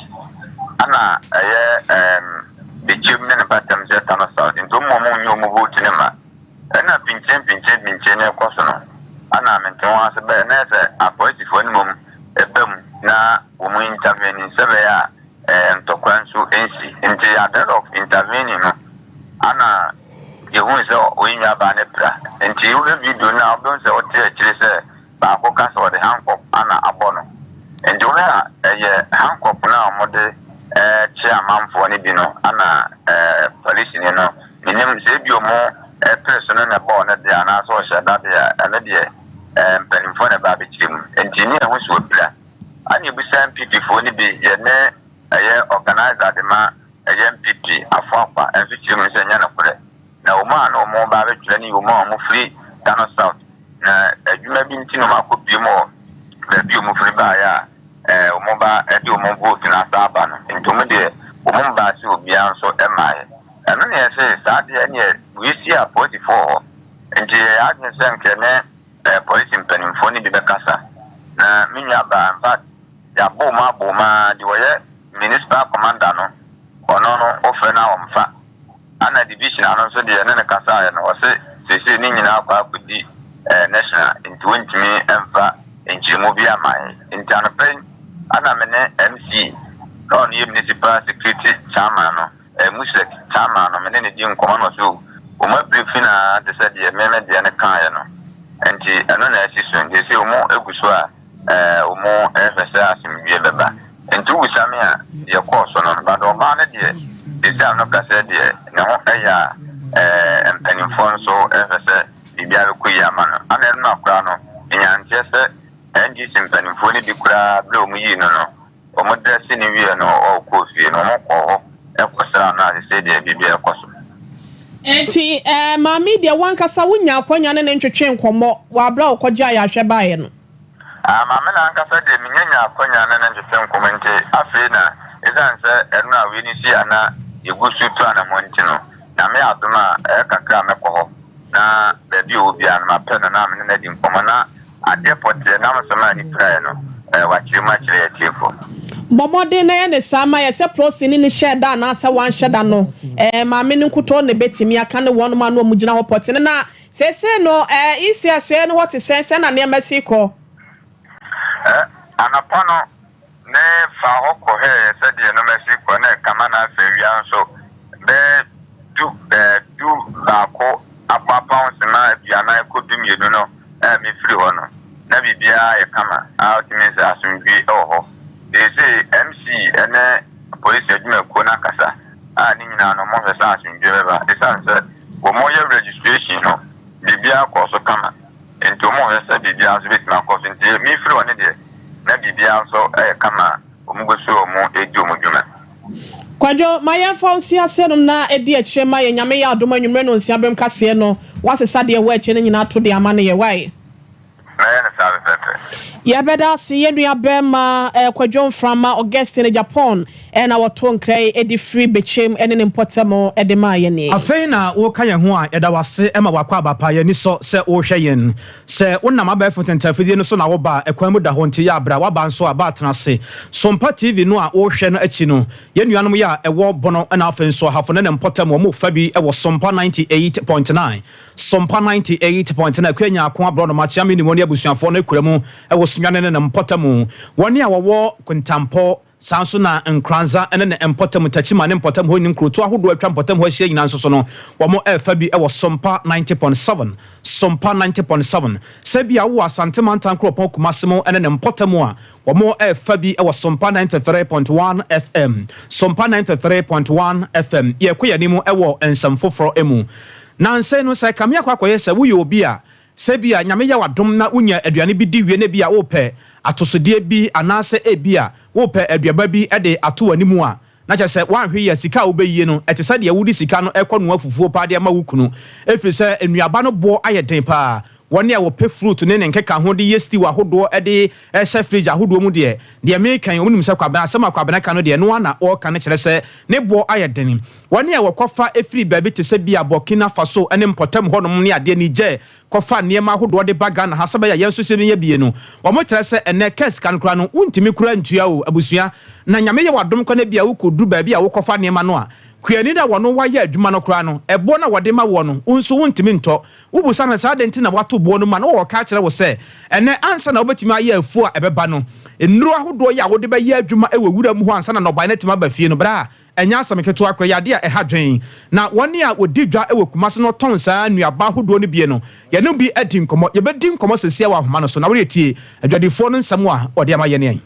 Ana ɛyɛ Bekyem ne ne mpatam sɛ Tano South nti wɔn wɔn nyɛ wɔn vote ne ma. Ɛna pinkyɛn pinkyɛn pinkyɛn na ɛkɔ so no ana mente wɔn ase bɛyɛ na ɛsɛ apolisifoɔ no mmom ɛba mu na wɔn intervene sɛ bɛyɛ a ntɔkwa nso nsi. Nti at the end of intervening no ana yɛhu sɛ oyi nuabaa no pira. Nti wohwɛ video no a wobɛhu sɛ wote akyire sɛ baako ka sɛ ɔde handcuff ana abɔ no. Nti wohwɛ a ɛyɛ handcuff no a wɔde Ɛrekyɛ amanfoɔ no bi no ana polisini no mennim sɛ ebi ɔmo pere so no na ɛbɔɔ no deɛ anaasɛ ɔhyɛ da deɛ a ɛno deɛ mpanimfoɔ na ɛba abɛkyerɛ mu nti ne yɛho sɛ ɔpira ana yɛbisa NPP foɔ no bi yɛne ɛyɛ organizer de ma ɛyɛ NPP Afoakwa nso kyerɛ mu sɛ ɛnyɛ nokorɛ na wɔn a na wɔn ba abɛtwerɛ no yɛ wɔn a wɔn firi Tano South na adwuma bi nti na wɔn akɔpue mu wɔ baabi a wɔn firi baeɛ a wɔn ba de wɔn vote no asan aba no nti wɔn deɛ wɔn mbaa sɛ obiara nso mmaeɛ. Ɛno na yɛse saa deɛ ɛneɛ wei si a polisifoɔ wɔ hɔ nti yɛyɛ adwene sɛ nka yɛne polisi mpanimfoɔ no bi bɛkasa na me nua baa in fact yɛabɔ wɔn abɔ wɔn ara deɛ ɔyɛ municipal commander no ɔno no wofrɛ no a ɔmfa. Ana division ano nso deɛ yɛne no kasaeɛ no ɔse seesei ne nyinaa akɔ akɔdi national nti wɔntumi mfa nkyerɛmu biara mma yɛn. Nti anɔpa yi ana me ne MC na ɔno yɛ municipal security chairman no, MUSEC chairman no, me ne no di nkɔmmɔ na ɔse oh wɔn abrifi no ara te sɛ deɛ me me deɛ no kaeɛ no nti ɛno na asi so nti seesei wɔn gu so a Wɔrehwɛ sɛ asomdwoeɛ bɛba. Nti wobisa me a, deɛ ɛkɔɔ so no, but ɔbaa no deɛ, seesei a mekasa yi deɛ, ne ho yɛ a mpanimfoɔ nso rehwɛ sɛ biribiara bɛkɔ yie ama no. Ana ɛno na koraa no, menya nteɛ sɛ NDC mpanimfoɔ no bi koraa berɛ a wɔyii no no, Wɔdrɛse no wieɛ no ɔkɔɔ fie no, wɔkɔɔ hɔ kɔsraa no a sesei deɛ biribiara kɔ so. Enti eh, maame yi deɛ w'ankasa wonyaa akwanya ne no ntwetwee nkɔmmɔ wɔ aberɛ a ɔkɔgye ayarehwɛ baeɛ no? Ah, maame no ankasa deɛ mennya nyaa akwanya ne no ntwetwe nkɔmmɔ nti afei na ɛsiane sɛ ɛno a wei no si a na yɛgu so tu anammɔn nti no, Nyame adom a ɛyɛ kakra a mɛkɔ hɔ na baabi a ɔwɔ biara no mapɛ no na me ne no adi nkɔmmɔ na Adeɛ pɔtee nam so maa ne piraeɛ no, wakyerɛ mu akyerɛ yɛn atiefoɔ. Bɔ mmɔden na yɛ no saa ma yɛ sɛ plɔsini no hyɛɛ da anaasɛ wanhyɛ da no, ɛɛ, maame no nkutoo na ebetumi aka ne wɔnom a na wɔgyina hɔ pɔtee no. Na seesei no, ɛɛ, EC asoɛeɛ no hɔ te sɛn? Sɛn na nneɛma si kɔ? Ɛ, anɔpa no, Me faa hɔ kɔ hwɛeɛ sɛdeɛ nnoɔma si kɔ na ɛkama na afei awia nso bɛyɛ du ɛɛ du baako abɔ apɔn sema aduanan kɔ du mmienu no a me firi hɔ no na biribiara yɛ kama a wotumi sɛ asomdwie wɔ hɔ. Seesei MC ne polisi adwumakuo no akasa a ne nyinaa no wɔhwɛ sɛ asomdwie bɛba ɛsiane sɛ wɔyɛ registration no biribiara kɔɔ so kama. Nti wɔn hwɛ sɛ biribiara nso bɛtumi akɔ so. Nti me firi hɔ no deɛ, na biribiara nso yɛ kama a wɔn gu so wɔn redi wɔn dwuma. Kwadwo, ma yɛmfa wo nsi aseɛ nom na di akyire ma yɛn, Nyame yɛ adom a anwummerɛ nonsia berɛm kaseɛ no, woasesa deɛ ɛwɔ akyire no nyinaa to de ama no yɛ, wai? Mɛyɛ no saa pɛpɛpɛ. Yɛbɛda ase yɛn nua bɛɛma Kwadwo Mframa Augustine Agyapong na wɔtoo nkra yi de firi Bekyem ne ne mpɔtam de maa yɛn yi. Afei na woreka yɛn ho a, yɛda wo ase ma w'akwaaba pa. Yɛn ani sɔ sɛ worehwɛ yɛn. Sɛ wonam abɛɛfo ntɛntɛafidie no so na woba a, ɛkwan mu da hɔ nti yɛ a bra. Woaba nso a, ba tena ase. Sompa TV no a worehwɛ no akyi no, yɛn nuanom yi a ɛwɔ Bono na afei nso Ahafo ne ne mpɔtam wɔn fa bi wɔ Sompa 98.9. Sompa 98.9 Akua Nyarko Aborɔnoma Kyeame ne wɔn abusuafoɔ no kura mu wɔ Sunyani ne ne mpɔtamu. Wɔn a wɔwɔ Kwentampɔ, saa nso na Nkoranza ne ne mpɔtamu, Takyima ne mpɔtam hɔ ne nkurotoɔ ahodoɔ a atwa mpɔtam hɔ ahyia nyinaa nso so no, wɔrefa bi wɔ Sompa 90.7. Sompa 90.7. Sɛ ebia wowɔ Asante Mantam kuropɔn Kumase mu ne ne mpɔtamu a, Wɔrefa bi wɔ Sompa 93.1 FM. Sompa 93.1 FM. Yɛrekɔ yɛn anim wɔ nsɛm foforɔ mu. Nnansa yi no, sɛ ɛkame akɔ akɔyɛ sɛ woyɛ obi a, sɛ ebia Nyame yɛ wo adom na wonya aduane bi di wie na ebia worepɛ atosodeɛ bi anaasɛ ebia worepɛ aduaba bi de ato w'anim a, Na kyerɛ sɛ, woanhwɛ yie a, sika a wobɛyie no, ɛte sɛ deɛ wode sika no rekɔnoa fufuo paa de ama wo kunu, ɛfiri sɛ nnuaba no boɔ ayɛ den paa. Wɔn a wɔpɛ fruit ne ne nkekaho de yɛ stew ahodoɔ de hyɛ fridge ahodoɔ mu deɛ, deɛ mereka yi, wɔnim sɛ Kwabena, asɛm a Kwabena ka no deɛ, ɛno ara na ɔreka no kyerɛ sɛ ne boɔ ayɛ den. Wɔn a wɔkɔfa firi baabi te sɛ bia Burkina Faso ne mpɔtam hɔnom ne adeɛ, Niger, kɔfa nneɛma ahodoɔ de ba Ghana ha sɛ ɛbɛyɛ a yɛn nso sɛ yɛbɛnya bi no, wɔn kyerɛ sɛ ɛnnɛ kaa sika no koraa no wontumi koraa ntua o abusua. Na Nyame yɛ w'adom koraa na ebia wokɔduru baabi a wokɔfa nneɛma no a, kuani no a wɔno wayɛ adwuma no koraa no, ɛboɔ no a wɔde ma woɔ no, wo nso wontumi ntɔ. Wobusa no sɛ adɛn nti na wato boɔ no mu a, na wɔka akyerɛ wo sɛ ɛnnɛ ansa na wobɛtumi ayɛ afuo a ɛbɛba no, nnuro ahodoɔ yi a wode bɛyɛ adwuma wɔ wura mu hɔ ansa na nnɔbaeɛ no atumi aba fie no, bra Ɛnyɛ asɛm ketewa koraa, ɛyɛ ade a ɛha adwene. Na wɔn a wɔdi dwa wɔ Kumasi na wɔtɔn saa nnuaba ahodoɔ no bi no, yɛne bi adi nkɔmmɔ. Yɛbɛdi nkɔmmɔ seesei wɔ ahoma no so. Na wodeɛ tie adwadifoɔ no nsɛm a wɔde ama yɛn.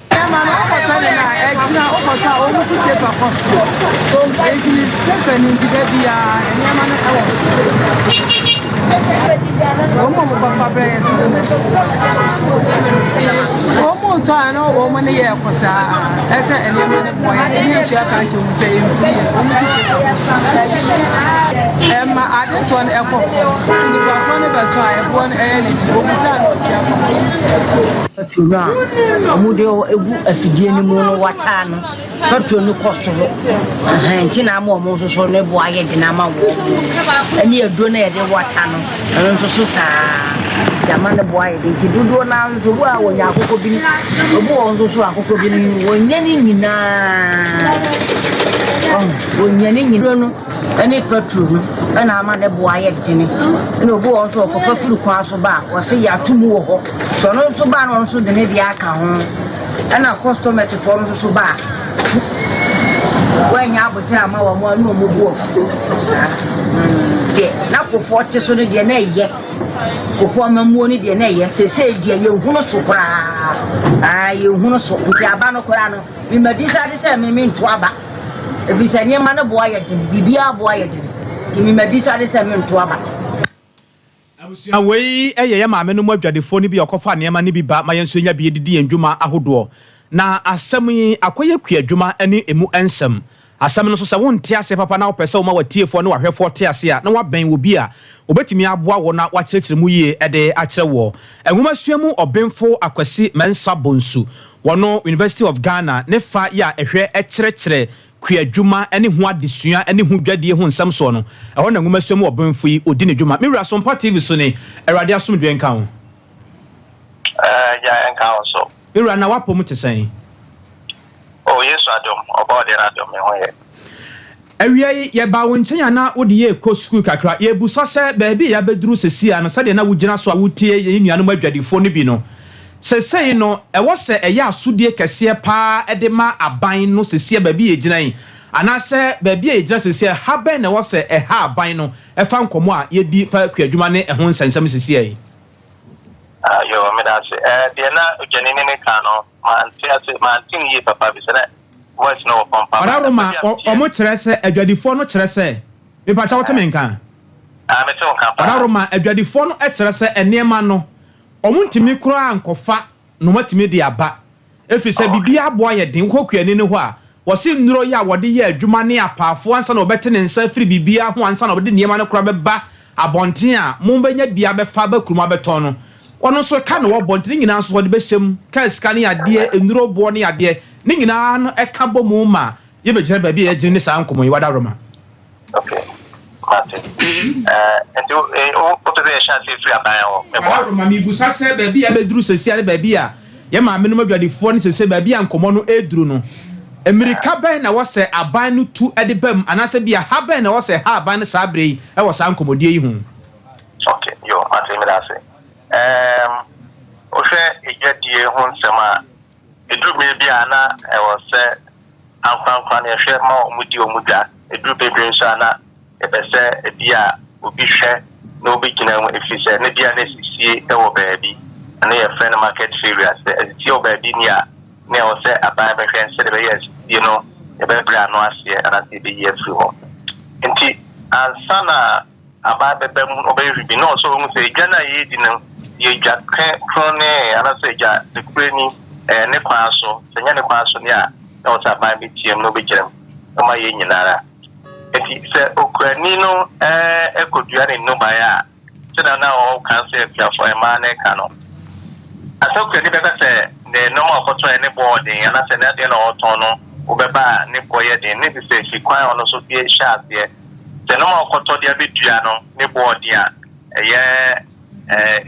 Ɛma no wokɔtɔ ne no a, ɛkyena. kɔtɔ a wɔn nso sefa kɔ soro. Enti sefa no nti da biara nneɛma no wɔ soro. Wɔn a wɔkɔfa brɛ yɛn nso de na ɛsɛ sefa no kɔ soro. Wɔn retɔ a na wɔn ne yɛ kɔ saa ɛsɛ nneɛma no bɔ yɛn ne ntua ka nkyɛn mu sɛ mfiri yɛn wɔn nso sefa kɔ soro. Ɛma ade tɔ no ɛkɔ fam. Nipa korɔ no bɛtɔ a ɛboɔ no ɛyɛ ne den wɔn sɛ ano ɔtua fam. Petrol no a wɔde gu afidie no mu no wataa no, petrol no kɔ soro. Ɛhɛn nti na ama wɔn nso so ne bo ayɛ den ama wɔn. Ɛne aduro no a yɛde wata no, ɛno nso so saa. Nti ama ne bo ayɛ den. Nti dodoɔ no ara nso, obi wɔ hɔ a wɔnya akokɔ bini, obi wɔ hɔ nso so akokɔ bini no, wɔnya ne nyinaa. Ɔho, wɔnya ne nyinaa. No ne petrol no ɛna ama ne bo ayɛ dene. Ɛna obi wɔ hɔ nso ɔkɔfa firi kwan so ba a, wɔse yɛato mu wɔ hɔ. Sɛ ɔno nso ba a na ɔno nso de ne deɛ aka ho. Ɛna customers foɔ no nso so ba a, wɔanya aboterɛ ama wɔn a na wɔn bo afu saa. Mm, deɛ na kofoɔ te so no deɛ na ɛyɛ. Kofoɔ amammuo no deɛ na ɛyɛ. Seesei deɛ yɛnhunu so koraa. Ah, yɛnhunu so. Nti aba no koraa no, mema decide sɛ me mento aba. Ɛfiri sɛ nneɛma no bo ayɛ den, biribiara bo ayɛ den. Nti mema decide sɛ mento aba. Abusua, wei yɛ yɛn maame nom adwadifoɔ no bi a ɔkɔfa nneɛma no bi ba ma yɛn nso yɛnya bi de di yɛn dwuma ahodoɔ. Na asɛm yi akɔyɛ kuadwuma ne ɛmu nsɛm. Asɛm no nso sɛ wonte aseɛ papa na wopɛ sɛ woma w'atiefoɔ ne w'ahwɛfoɔ te aseɛ a, na woabɛn obi a ɔbɛtumi aboa wo na wakyerɛkyerɛ mu yie de akyerɛ woɔ. Nwomasua mu ɔbenfo Akwasi Mensah Bonsu, wɔno University of Ghana ne fa yɛ a ɛhwɛ kyerɛkyerɛ kuadwuma ne ho adesua ne ho dwadie ho nsɛm soɔ no, ɛhɔ na nwomasua mu ɔbenfo yi ɔdi ne dwuma. Me wura Sompa TV so ni, Awurade asomdwoeɛ nka wo. Agya nka wo so. Me wura, na w'apɔ mu te sɛn? Oh, Yesu adom, Ɔbɔɔdeɛ no adom, me ho yɛ. Awia yi, yɛbaa wo nkyɛn a na wode yɛn rekɔ sukuu kakra. Yɛrebisa sɛ, baabi a yɛabɛduru seesei ara no, sɛdeɛ na wogyina so a wotie yɛn nuanom adwadifoɔ no bi no, seesei no, ɛwɔ sɛ ɛyɛ asodie kɛseɛ pa ara de ma aban no seesei a baabi a yɛgyina yi, anaasɛ baabi a yɛgyina seesei, ɛha bɛn na ɛwɔ sɛ ɛha aban no ɛfa nkɔmmɔ a yɛdi fa kuadwuma ne ɛho nsɛnsɛm seesei yi? Ah, yoo, meda ase. Eh, deɛ na odwanini no ka no, mante ase, mante no yie papa, efisɛ na voice no wɔ fam paa. Ɔda Roma, wɔn kyerɛ sɛ, adwadifoɔ no kyerɛ sɛ, mepakyɛ wote me nka? Ah, mete wo nka paa. Ɔda Roma, adwadifoɔ no kyerɛ sɛ nneɛma no, wɔn ntumi koraa nkɔfa na wɔatumi de aba, ɛfiri sɛ biribiara aboa yɛ den. Wokɔ kuani no hɔ a, wɔse nnuro yi a wɔde yɛ adwuma ne apaafoɔ ansa na wɔbɛte ne nsa afiri biribiara ho ansa na wɔde nneɛma no koraa bɛba abɔnten a mobɛnya bi abɛfa aba kurom abɛtɔn no, wɔn nso ka na wɔbɔ nti ne nyinaa nso wɔde bɛhyɛ mu, kaa sika ne adeɛ, nnuro boɔ ne adeɛ, ne nyinaa no ɛka bɔ mu ma yɛbɛgyina baabi a yɛgyina ne saa nkɔmmɔ yi. Wadaworoma. Ok, mate. Eh, nti wopɛ sɛ yɛhyɛ aseɛ firi aban hɔ, meboa? Wadaworoma, mebusa sɛ baabi a yɛabɛduru seesei ne baabi a yɛn maamenom adwadifoɔ ne seesei baabi a nkɔmmɔ no reduru no, mmirika bɛn na ɛwɔ sɛ aban no tu de ba mu anaasɛ ebia ha bɛn na ɛwɔ sɛ ɛha aban no saa berɛ yi wɔ saa nkɔmmɔdie yi ho? Ok, yo, mate, meda ase. Ɛɛm, wohwɛ edwadie ho nsɛm a, ɛduru berɛ bi a na ɛwɔ sɛ ankorankora no yɛhwɛ ma wɔdi wɔn dwa. Ɛduru berɛ bi nso a na yɛpɛ sɛ ebia obi hwɛ na obi gyina mu ɛfiri sɛ na ebia na asisie wɔ baabi. Ɛno yɛfrɛ no market failure. Sɛ asisie wɔ baabi ni a, na ɛwɔ sɛ aban bɛhwɛ sɛdeɛ ɛbɛyɛ asisie no yɛbɛbrɛ ano aseɛ anaasɛ yɛbɛyi afiri hɔ. Nti ansa na aban bɛba mu na ɔbɛyɛ biribi na ɔsɛ ɔhu sɛ edwa no a yɛredi no yɛ dwa kronee anaasɛ edwa nokorɛ ni, ɛyɛ ne kwan so, sɛ ɛnyɛ ne kwan so deɛ a na ɔsɛ aban bɛtia mu na ɔbɛgyina mu ma yɛn nyina ara. Nti sɛ okurani no kɔdua ne nnɔbaeɛ a, sɛdeɛ na ɔka sɛ akuafoɔ mmaa no reka no, asɛ okurani bɛka sɛ ne nnoɔma a ɔkɔtɔeɛ ne boɔ ɔden anaasɛ n'adeɛ na ɔretɔn no wobɛba a ne boɔ yɛ den, ne te sɛ fi kwan a ɔno nso de hyɛ aseɛ. Sɛ nnoɔma a ɔkɔtɔ de abɛdua no ne boɔ ɔden a, ɛyɛ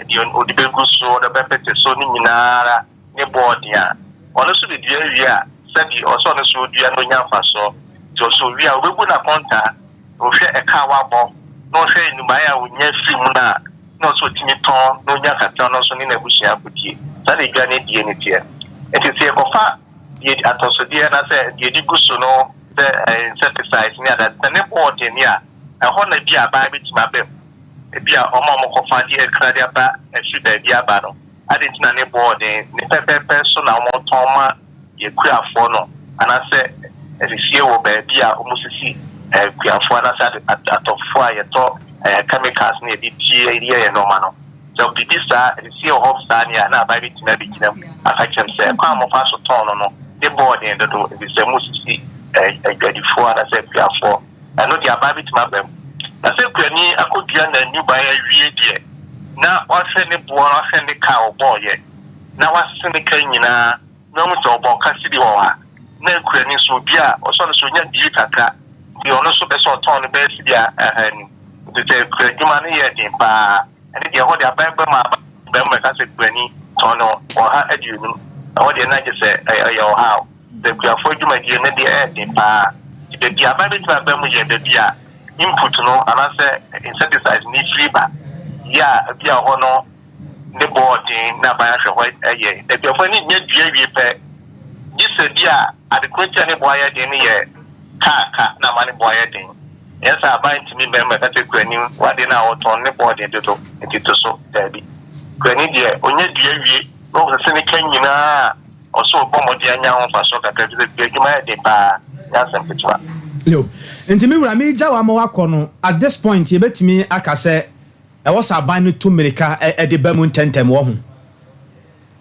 deɛ ɔde bɛgu so, ɔde bɛpete so ne nyinaa ara ne boɔ ɔden a, ɔno nso de dua wie a, sɛbi ɔsɛ ɔno nso ɔdua na ɔnya mfasoɔ. Nti ɔsɛ ɔwie a, ɔbɛbu n'akontaa, na ɔhwɛ ɛka a wabɔ, na ɔhwɛ nnubaeɛ a ɔnya firi mu no a, na ɔsɛ ɔtumi tɔn na ɔnya kakra ɔno nso ne n'abusua akɔdie. Saa na edwa no die no teɛ. Nti sɛ yɛkɔfa deɛ atɔsodeɛ anaasɛ deɛ yɛde gu so no sɛ insecticides ne adeade, sɛ ne boɔ ɔden a, ɛhɔ na bi a aban bɛtumi aba mu. Ebi a wɔn a wɔkɔfa de akura de aba afiri baabi aba no, adɛn nti na ne boɔ ɔden? Ne pɛpɛɛpɛ so na wɔtɔn ma yɛn kuafoɔ no. anaasɛ asisie wɔ baabi a wɔsisi akuafoɔ anaasɛ atɔfoɔ a yɛtɔ chemicals no yɛde tie yɛ yɛn nneɛma no. Sɛ biribi saa asisie wɔ hɔ saa nea na aban bɛtumi abɛgyina mu aka kyerɛ m sɛ kwan a mofa so tɔn no no ne bɔɔden dodo, ɛfiri sɛ mosisi adwadifoɔ anaasɛ akuafoɔ. Ɛno deɛ aban bɛtumi aba mu. Na sɛ kuani akɔdua n'anuban awie deɛ, na wahwɛ ne boɔ, wahwɛ ne ka a ɔbɔɔyɛ, na wasese ne ka nyinaa, na wahu sɛ ɔbɔ ka sidi wɔ ha, na kuani nso obi a ɔsɔ no so onya biribi kakra, nti ɔno nso pɛ sɛ ɔtɔn no bɛyɛ sidi ahanum. Nti sɛ kura adwuma no yɛ den paa, ɛne deɛ ɛhɔ deɛ aban ba mu a, aban ba mu bɛka sɛ kuani tɔn no 150, ɛhɔ deɛ na gye sɛ ɛyɛ ɔhaw. Sɛ kuafoɔ dwumadie no deɛ ɛyɛ den paa. Nti baabi a aban bɛtumi aba mu yɛ baabi a input no anaasɛ insecticides no firi ba, yɛ a ebi a hɔ no ne bɔɔ den na aban ahwɛ hɔ yɛ. Akuafoɔ ani nya dua wie pɛ, gye sɛ bi a ade korɔ nti a ne boɔ ayɛ den no yɛ kaa ka na ama ne boɔ ayɛ den. Ɛnyɛ sɛ aban ntumi mmɛn mu ɛka sɛ kuani w'adeɛ no a wotɔn no ne boɔ den dodo nti to so, daabi. Kuani deɛ ɔnya dua wie na ɔsese ne ka nyinaa a, Ɔsɛ ɔbɔ mmɔden anya ho mfasoɔ kakra efisɛ kua adwuma yɛ den paa, nyɛ asɛm ketewa. Yo, nti me wura megya wo ama woakɔ no, at this point yɛbɛtumi aka sɛ ɛwɔ sɛ aban no tu mmirika de ba mu ntɛntɛm, wahu?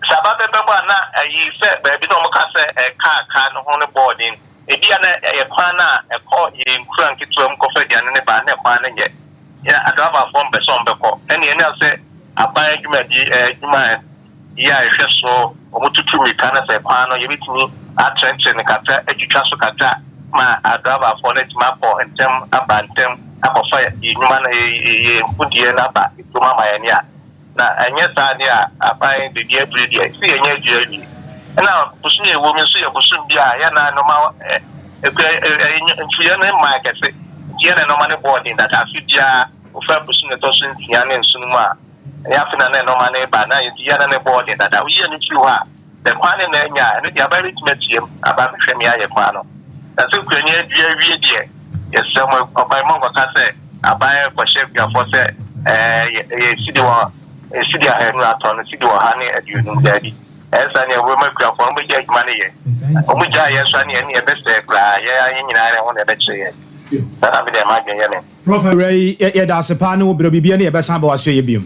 Sɛ aban bɛba mu a na ayi sɛ baabi na wɔka sɛ kaa kaa no ho no bɔɔ den, ebia na ɛyɛ kwan no a ɛkɔ yɛn nkura nketewa mu kɔfa aduane no ba na kwan no nyɛ, yɛ adraivafoɔ mpɛ sɛ wɔbɛkɔ, ɛnneɛ ɛne sɛ aban adwumadie adwuma yi a ɛhwɛ so, wɔtutu mmirika na sɛ kwan no yɛbɛtumi atrɛtrɛ no kakra, atwitwa so kakra ma adraivafoɔ no atumi akɔ ntɛm aba ntɛm akɔfa yɛn nnwuma no, yɛn mfudeɛ no aba kurom ama yɛn a, na ɛnyɛ saa deɛ a aban baabi aduru deɛ sɛ yɛnyɛ aduru awie. Ɛna bosom yɛ wɔ mu nso yɛ bosom bi a yɛ na nneɛma ɛkura mfuiɛ no mmaa kɛse nti yɛ na nneɛma no bɔɔ den dada. Afe biara wofa bosom na ɛtɔ so 6 ne 7 mu a, ɛnyɛ afei na na nneɛma no reba, na enti yɛ na ne bɔɔ den dada. Woyi ɛno firi hɔ a, sɛ kwan no na anya a, ɛno deɛ aban bɛtumi atuam aba abɛhwɛ me ayɛ kwan no. Na sɛ kuani adua awie deɛ, yɛsrɛ mo, ɔban monkɔka sɛ aban rekɔhyɛ akuafoɔ sɛ ɛɛ yɛ sidi wɔ sidi 200 atɔ no sidi 150, daabi. Ɛyɛ saa nea wɔbɛma akuafoɔ no wɔbɛgya adwuma no yɛ. Wɔn gyaa yɛ nso a ne ɛne ɛbɛsɛe koraa, yɛn nyinaa ne ho na ɛbɛkyere yɛn. Saa na me deɛ m'adwene yɛ me. Prof awura yi yɛda ase paa ne wo berɛ biribiara ne yɛbɛsan aba w'asoɛeɛ biom.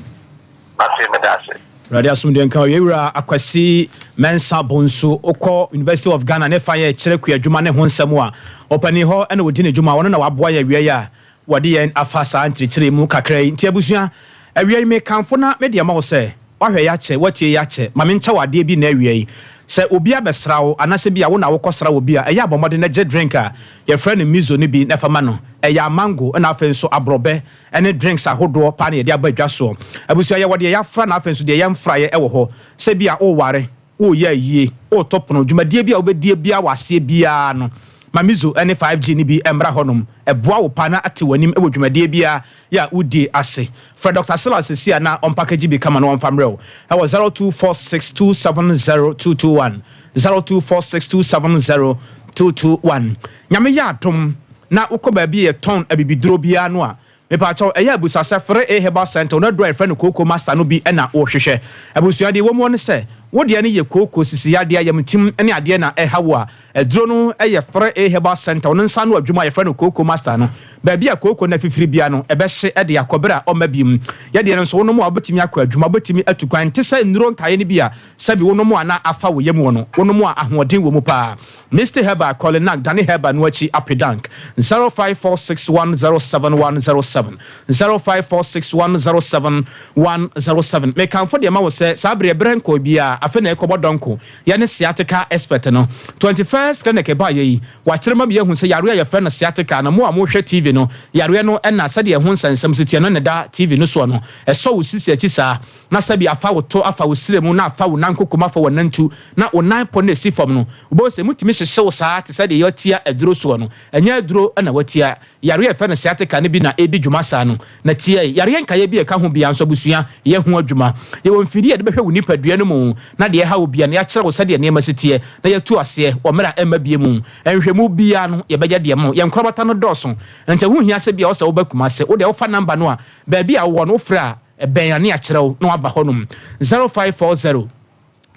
Mate meda ase. Awurade asomdwoe nka wo. Yɛwura Akwasi Mensah Bonsu, wokɔ University of Ghana ne fa yɛ kyerɛ kuadwuma ne ho nsɛm a, ɔpanin hɔ na ɔdi ne dwuma, ɔno na waboa yɛ awia yi a wɔde yɛn afa saa nkyerɛkyerɛ yi mu kakra yi. Nti abusua, awia yi mekamfo na mede ama wo sɛ, Woahwɛ yi akyɛ, woatie yi akyɛ, ma menkyɛ wo adeɛ bi nnɛ awia yi. Sɛ obi abɛsra wo, anaasɛ bi a wo na wokɔsra obi a, ɛyɛ a bɔ mmɔden na gye drink a yɛfrɛ no miso no bi na fa ma no. Ɛyɛ amango na afei nso aborɔbɛ ne drinks ahodoɔ paa na yɛde aba dwa soɔ. Abusua, yɛwɔ deɛ yɛafra na afei nso deɛ yɛmfraeɛ wɔ hɔ. Sɛ bi a woreware, woreyɛ ayie, woretɔ pono, dwumadie bi a wobɛdie biara wɔ aseɛ biara no, ma miso ne 5G no bi mmra hɔnom. Ɛboa wo paa na ate w'anim wɔ dwumadie biara yɛ a wodie ase. Frɛ Dɔkta Silas seesei a na ɔmpakegye bi kama na ɔmfa mmerɛ wo wɔ 0246270221, 0246270221. Nyame yɛ adom na wokɔ baabi a yɛtɔn abibiduro biara no a, mepaakyɛw ɛyɛ a busa sɛ Fere A Herbal Centre, wɔn aduro a yɛfrɛ no Kooko Master no bi na worehwehwɛ. Abusua deɛ ɛwɔ mu ne sɛ, wo deɛ no yɛ kooko, sisi yadeɛ, ayamtim ne adeɛ na ɛha wo a, Aduro no yɛ 3A Herbal Centre, ɔno nsa ano adwuma a yɛfrɛ no Kooko Master no. Baabi a kooko no afifiri biara no, ɛbɛhye de akɔ bere a ɔmma bio. Yɛ deɛ no nso, wonom a wobɛtumi akɔ adwuma, wobɛtumi atu kwan. Nte sɛ nnuro nkaeɛ no bi a sɛbi wonom a na afa wo yam wɔ no, wonom a ahoɔden wɔ mu paa. Misty Herbal, Kolinak, Dane Herbal no akyi, Apedank, 0546107107, 0546107107. Mekamfo deɛ ma wo sɛ saa bere berɛ nkɔɔ biara, afei na ɛrekɔbɔ dɔnko. Yɛne sciatica expert no. 21st clinic baayɛ yi, wakyerɛ ma yɛahu sɛ yareɛ a yɛfrɛ no sciatica no, mo a mohwɛ TV no, yareɛ no na sɛdeɛ ɛho nsɛnsɛm si teɛ no na ɛda TV no soɔ no. Ɛsɔ wo sisi akyi saa, na sɛbi afa wo to, afa wo srɛ mu, na afa wo nan kokom, afa w'anantu, na wo nan pɔ no a ɛsi fam no, wobɛhu sɛ ɛmu tumi hyehye wo saa te sɛ deɛ yɛatia aduro soɔ no. Ɛnyɛ aduro na watia. Yareɛ a yɛfrɛ no sciatica no bi na ɛredi dwuma saa no. Na tie, yareɛ nkaeɛ bi a ɛka ho biara nso abusua yɛ ho adwuma. Yɛwɔ mfidie a yɛde bɛhwɛ wo nipadua no mu na deɛ ɛha wo biara no yɛakyerɛ wo sɛdeɛ nneɛma si teɛ na yɛatu aseɛ wɔ mmerɛ a ɛmma bie mu. Nhwɛmu biara no yɛbɛyɛ deɛ ma wo. Yɛn nkorabata no dɔɔso nti ɛho nhia sɛ bia ɔsɛ woba Kumase. Wo deɛ wofa number no a baabi a wowɔ no wofrɛ a ɛbɛn a ne yɛakyerɛ wo na woaba hɔnom. 0540.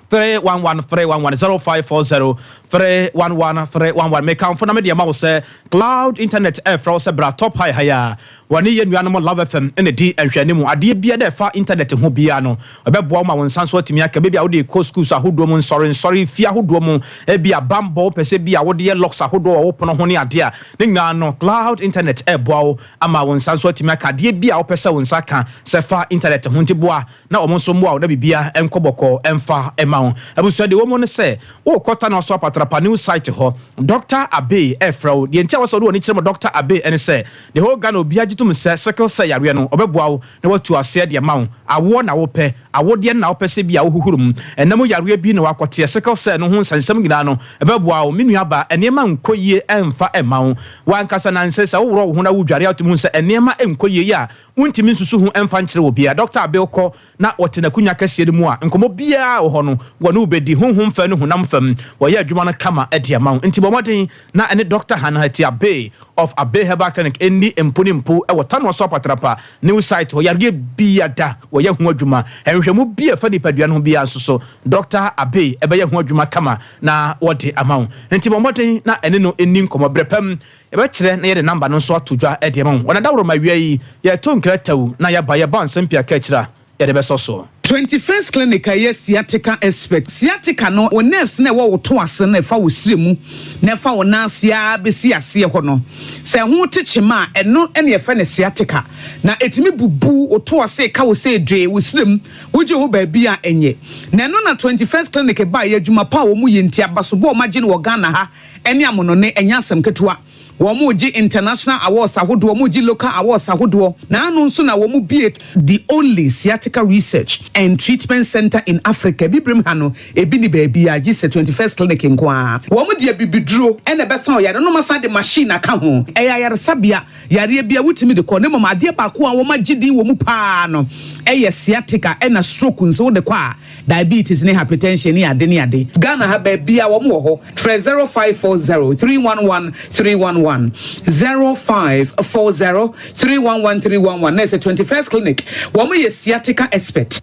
311 311 0540 311 311. Mekamfo na mede ama wo sɛ Cloud Internet ɛrefrɛ wo sɛ bra Top High ha yi a wɔne yɛn nuanom Love FM na ɛdi nhwɛanimu. Adeɛ biara dɛ ɛfa internet ho biara no, ɛbɛboa wo ma wo nsa nso atumi aka. Baabi a wode kɔ schools ahodoɔ mu, nsɔrensɔre, fie ahodoɔ mu, ebia bammɔ, wopɛ sɛ bi a wode yɛ locks ahodoɔ wɔ wo pono ho ne adeɛ a, ne nyinaa no Cloud Internet ɛreboa wo ama wo nsa nso atumi aka adeɛ bi a wopɛ sɛ wo nsa ka sɛ fa internet ho. Nti boa na wɔn nso mmoa wo na biribiara nkɔ bɔkɔɔ mfa mma wo. Abusua, deɛ ɛwɔ mu ne sɛ, worekɔ Tanoa so Apatrapa new site hɔ, Doctor Abbey refrɛ wo. Deɛ nti a ɛwɔ sɛ wode w'ani kyerɛ ma Doctor Abbey ne sɛ, the whole Ghana obiara gye tom sɛ sickle cell yareɛ no, ɔbɛboa wo na watu aseɛ de ama wo. Awoɔ na wopɛ, awodeɛ no na wopɛ sɛ bi a wohuhuru mu, ɛnna mu yareɛ bi na woakɔteɛ, sickle cell no ho nsɛnsɛm nyinaa no, ɛbɛboa wo. Me nuabaa, nneɛma nkɔ yie mfa mma wo. W'ankasa nansa yi sɛ woworɔ wo ho na wodware a wotumi hu sɛ nneɛma nkɔ yie a, Wontumi nsusu ho mfa nkyerɛ obiara. Dɔkta Abel kɔ na ɔte n'akonnwa kɛseɛ no mu a, nkɔmmɔ biara wɔ hɔ no, wɔne wo bɛdi, honhom fam ne honam fam. Wɔyɛ adwuma no kama de ama wo. Nti bɔ mmɔden na ɛne Dɔkta Hanahati Abey of Abey Herbal Clinic nni mpo ne mpo wɔ Tanoa so Apatrapa New Site hɔ. Yareɛ biada, wɔyɛ ho adwuma. Nhwehwɛmu bi a ɛfa nipadua no ho biara nso so, Dɔkta Abey bɛyɛ ho adwuma kama na wɔde ama wo. Nti bɔ mmɔden na ɛne no nni nkɔmmɔ berɛ pa mu. Yɛbɛkyerɛ na yɛde number no nso ato dwa de ama wo. Wɔ Nadaworo awia yi, yɛreto nkra tɛw na yɛaba, yɛba nsɛm pii aka akyire a, yɛde bɛsɔ so. 21st Clinic a ɛyɛ sciatica expert. Sciatica no, wo nerves no a ɛwɔ wo to ase no a ɛfa wo srɛ mu na ɛfa wo nan ase ara bɛsi aseɛ hɔ no, sɛ ɛho te kyema a, ɛno na yɛfrɛ no sciatica. Na ɛtumi bubu wo to ase, ɛka wo sɛ dwee, wo srɛ mu, wogye wo baabi a ɛnyɛ. Na ɛno na 21st Clinic baeɛ, adwuma pa a wɔyɛ nti, abasobɔ a wɔagye no wɔ Ghana ha ne amonone ɛnyɛ asɛm ketewa. Wɔregye international awards ahodoɔ, wɔregye local awards ahodoɔ, na ano nso na wɔbue the only sciatica research and treatment centre in Africa. Abibirem ha no, ebi nni baabiara gye sɛ 21st Clinic nko ara. Wɔde abibiduro na ɛbɛsa ɔyare no, na wɔasan de machine aka ho. Ɛyɛ ayaresabea, yareɛ biara wotumi de kɔ, na mmom adeɛ baako a wɔagye din wɔ mu pa ara no yɛ sciatica ɛna stroke nso wode kɔ a, Diabetes ne hypertension ne ade ne ade. Ghana ha baabia wɔn wɔ hɔ. Frɛ 0540 311 311, 0540 311 311 na ɛsɛ 21st clinic wɔn yɛ sciatica expert.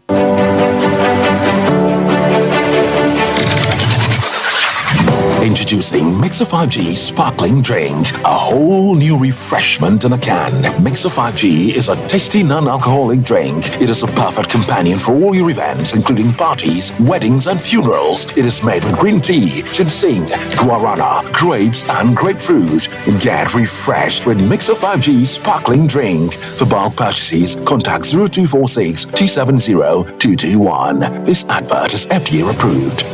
Introducing Mixer 5G Sparkling Drink, a whole new refreshment in a can. Mixer 5G is a tasty non-alcoholic drink. It is a perfect companion for all your events, including parties, weddings, and funerals. It is made with green tea, ginseng, guarana, grapes, and grapefruit. Get refreshed with Mixer 5G Sparkling Drink. For bulk purchases, contact 0246 270 221. This advert is FDA approved.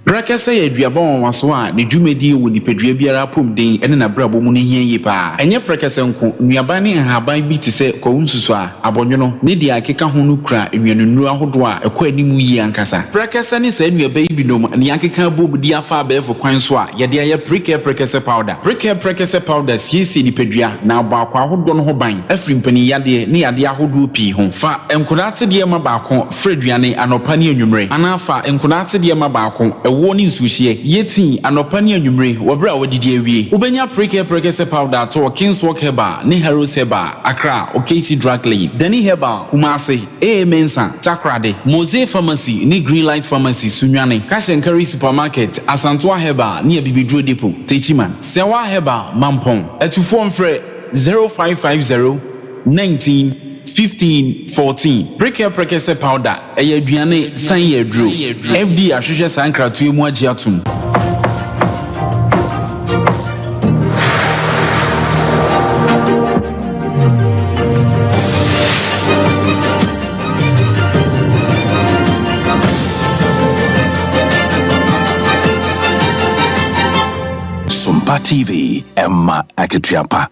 Prɛkɛsɛ yɛ aduaba nwanwaso a ne dwumadie wɔ nipadua biara apɔmuden ne n'abrabɔ mu no hia yie pa ara. Ɛnyɛ prɛkɛsɛ nko, nnuaba ne nhaban bi te sɛ kwawu nsusuaa, abɔnwono, ne deɛ ɛkeka ho no kura nnuanennuro ahodoɔ a ɛkɔ anim yie ankasa. Prɛkɛsɛ ne saa nnuaba yi binom na yɛakeka abom de afa abɛɛfo kwan so a yɛde ayɛ Prekɛ Prɛkɛsɛ Powder. Prekɛ Prɛkɛsɛ Powder siesie nipadua na abɔ akwaa ahodoɔ no ho ban afiri mpaninyadeɛ ne yadeɛ ahodoɔ pii ho. Fa nkwadaa atedeɛ ma baako Fra aduane anɔpa ne anwummere, anaa fa nkonaa atedeɛ ma baako, ɛwoɔ ne nsuohyeɛ. Yɛ tii anɔpa ne anwummere wɔ berɛ a woadidi awie. Wobɛnya Prekɛ Prɛkɛsɛ Powder atɔ wɔ Kingswalk Herbal ne Harrows Herbal, Accra, Okaishie Drug Lane, Dani Herbal, Kumasi, AA Mensah, Takoradi, Mosey Pharmacy ne Greenlight Pharmacy, Sunyani, Cash and Carry Supermarket, Asantoa Herbal ne Abibiduro Depot, Techiman, Sɛwa Herbal, Mampong. Atufoɔ mfrɛ 0550 19 15 14. Prekɛ Prɛkɛsɛ Powder, ɛyɛ aduane san yɛ aduro. FDA ahwehwɛ saa nkratoɔ yi mu agye atom. Sompa TV, ɛma akatua pa.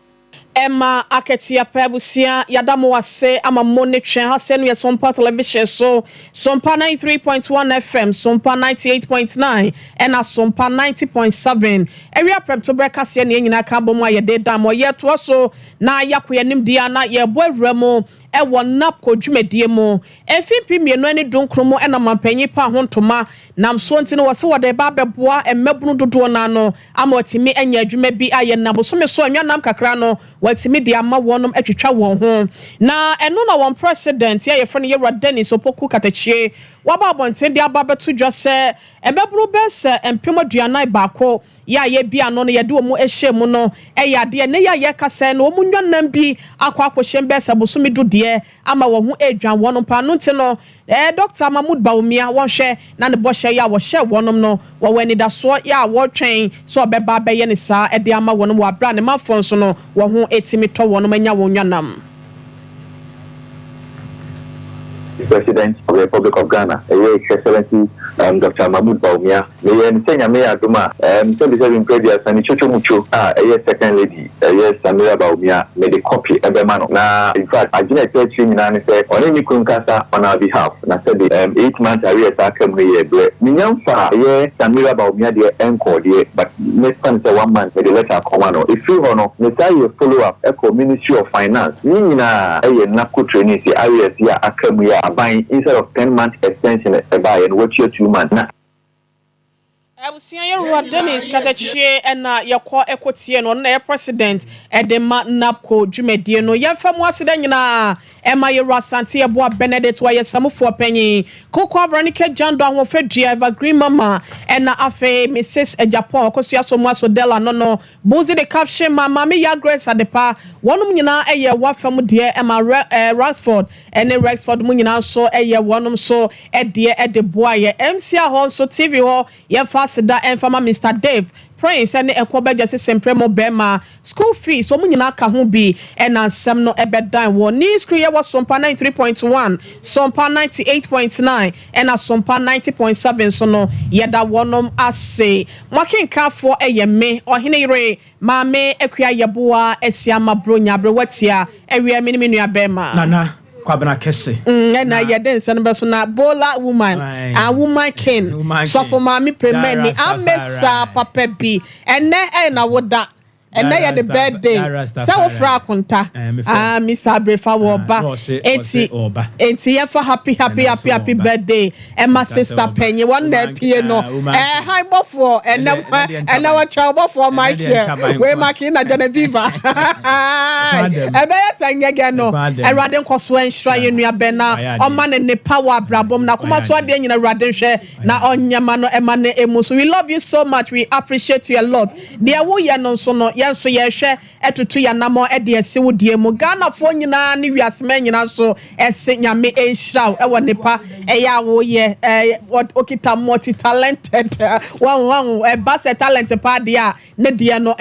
Ɛma akatua pa abusua yada mo ase ama mo ne twɛn ha sɛ no yɛ Sompa television so Sompa 93.1 FM Sompa 98.9 ɛna Sompa 90.7 awia prɛmtoberɛ kaseɛ ne yɛn nyinaa ka abɔ mu a yɛde da mo yɛtoa so na yɛakɔ yɛn anim deɛ na yɛbɔ awura mu. wɔ NABCO dwumadie mu. Mfe 2019 mu na manpanyin paa ho ntoma nam soɔ nti no wɔse wɔde reba abɛboa mmabunu dodoɔ no ano ama wɔatumi anya adwuma bi ayɛ na bosome so anwanam kakra no wɔatumi de ama wɔnom atwitwa wɔn ho. Na ɛno na wɔn president a yɛfrɛ no Yɛwura Dennis Opoku Katakyie waba abɔnten de aba abɛto dwa sɛ mmabunu bɛyɛ sɛ 41,000 Yɛ a yɛabue ano no yɛde wɔn hyɛɛ mu no yɛ adeɛ. Nnɛ yi a yɛrekasa yi no, wɔn nnwannam bi akɔ akɔhyɛm bɛyɛ sɛ bosome du deɛ ama wɔn ho redwan wɔn paa. Ɛno nti no, Dɔkta Mahmood Bawumia, wɔnhwɛ na ne bɔhyɛ yi a wɔhyɛɛ wɔnom no, wɔwɔ anidasoɔ yɛ a wɔretwɛn sɛ ɔbɛba abɛyɛ no saa de ama wɔnom wɔ aberɛ a ne manfoɔ nso no wɔn ho tumi tɔ wɔnom anya wɔn nnwannam. President of the Republic of Ghana, ɛyɛ His Excellency Doctor Mahmood Bawumia. Meyɛɛ no sɛ Nyame yɛ adom a, sɛbi sɛbi mprɛ aduasa ne Chocho Mucho a ɛyɛ Second Lady, ɛyɛ Samira Bawumia, mede copy bɛma no. Na in fact, adwene a ɛtaa akyire nyinaa ne sɛ ɔne ne kunu nkasa on our behalf, na sɛbi 8 months arrears a aka mu no yɛ brɛ. Menya mfaa ɛyɛ Samira Bawumia deɛ ɛnkɔɔ deɛ, but mɛfa no sɛ one month mede letter akɔma no. Ɛfiri hɔ no, mesan yɛ follow up kɔɔ Ministry of Finance. Ne nyinaa yɛ NABCO trainees arrears yi a aka mu yi a aban instead of 10 month extension ɛbaeɛ no watua 2 months na. Abusua yɛwura Dennis Katakyie ɛna yɛkɔ ɛkɔtie no, ɔno na ɛyɛ president ɛde ma NABCO dwumadie no. Yɛmfa mu aseda nyinaa ɛma yɛwura Asante Yɛboa Benedict, wɔyɛ samufoɔ panyin, Koko Veronica Jando Ahoɔfɛdua Evergreen Mama, ɛna afei Mrs Japan Ɔkosua so mu Asodela no Buzi de caption ma Maame Ya Grace Adepa. Wɔnom nyinaa ɛyɛ wafam deɛ ɛma Ransford ɛne Rexford mu nyinaa nso ɛyɛ wɔnom nso ɛdeɛ ɛde boa yɛ MC hɔ nso TV hɔ. Yɛmfa aseda ɛmfa ma Mr Dave Prince ɛne ɛkɔ bɛgye sese mprɛmo bɛrima school fees, wɔn nyinaa ka ho bi ɛna nsɛm no ɛbɛdan wɔ news crew. Yɛwɔ Sompa 93.1, Sompa 98.9 ɛna Sompa 90.7 so no. Yɛda wɔnom ase. Mo akenkafoɔ ɛyɛ me ɔhene yere Maame Akua Yɛboa Asiama Bronya Aberewatia. Awia me ne me nua bɛrima Nana Kwabena Kɛse. Ɛna yɛde nsɛm no bɛso na Bola woman, a woman king, sɔfo maame premani amesa papa bi. Ɛnɛ ɛyɛ na woda ɛnɛ yɛ ne birthday sɛ wofrɛ akonta, ah, Mr Abrefa wɔ ba, eti yɛfa happy happy happy happy birthday ɛma sister panyin wɔn na apie no ɛhan bɔfoɔ. Ɛnɛ ɛnɛ wɔkyɛw bɔfoɔ Michael wei maki na Genevieve ɛbɛyɛ sɛ ngɛgɛ no. Awurade nkɔso nhyira yɛn nua bɛn na ɔma ne nipa wɔ abrabɔ mu na akoma so adeɛ nyina Awurade nhwɛ na ɔnyɛma no ɛma ne emu so. We love you so much, we appreciate you a lot. Deɛ woyɛ no nso no, yɛn nso yɛhwɛ ɛtoto yɛn anamɔ ɛde ɛsi wo deɛ mu. Ghanafoɔ nyinaa ne wiasema nyinaa nso ɛse Nyame nhyira wo ɛwɔ nipa ɛyɛ a woyɛ ɛɛ okita multi talented wɔn wɔn ɛba sɛ talent paa deɛ a ne deɛ no.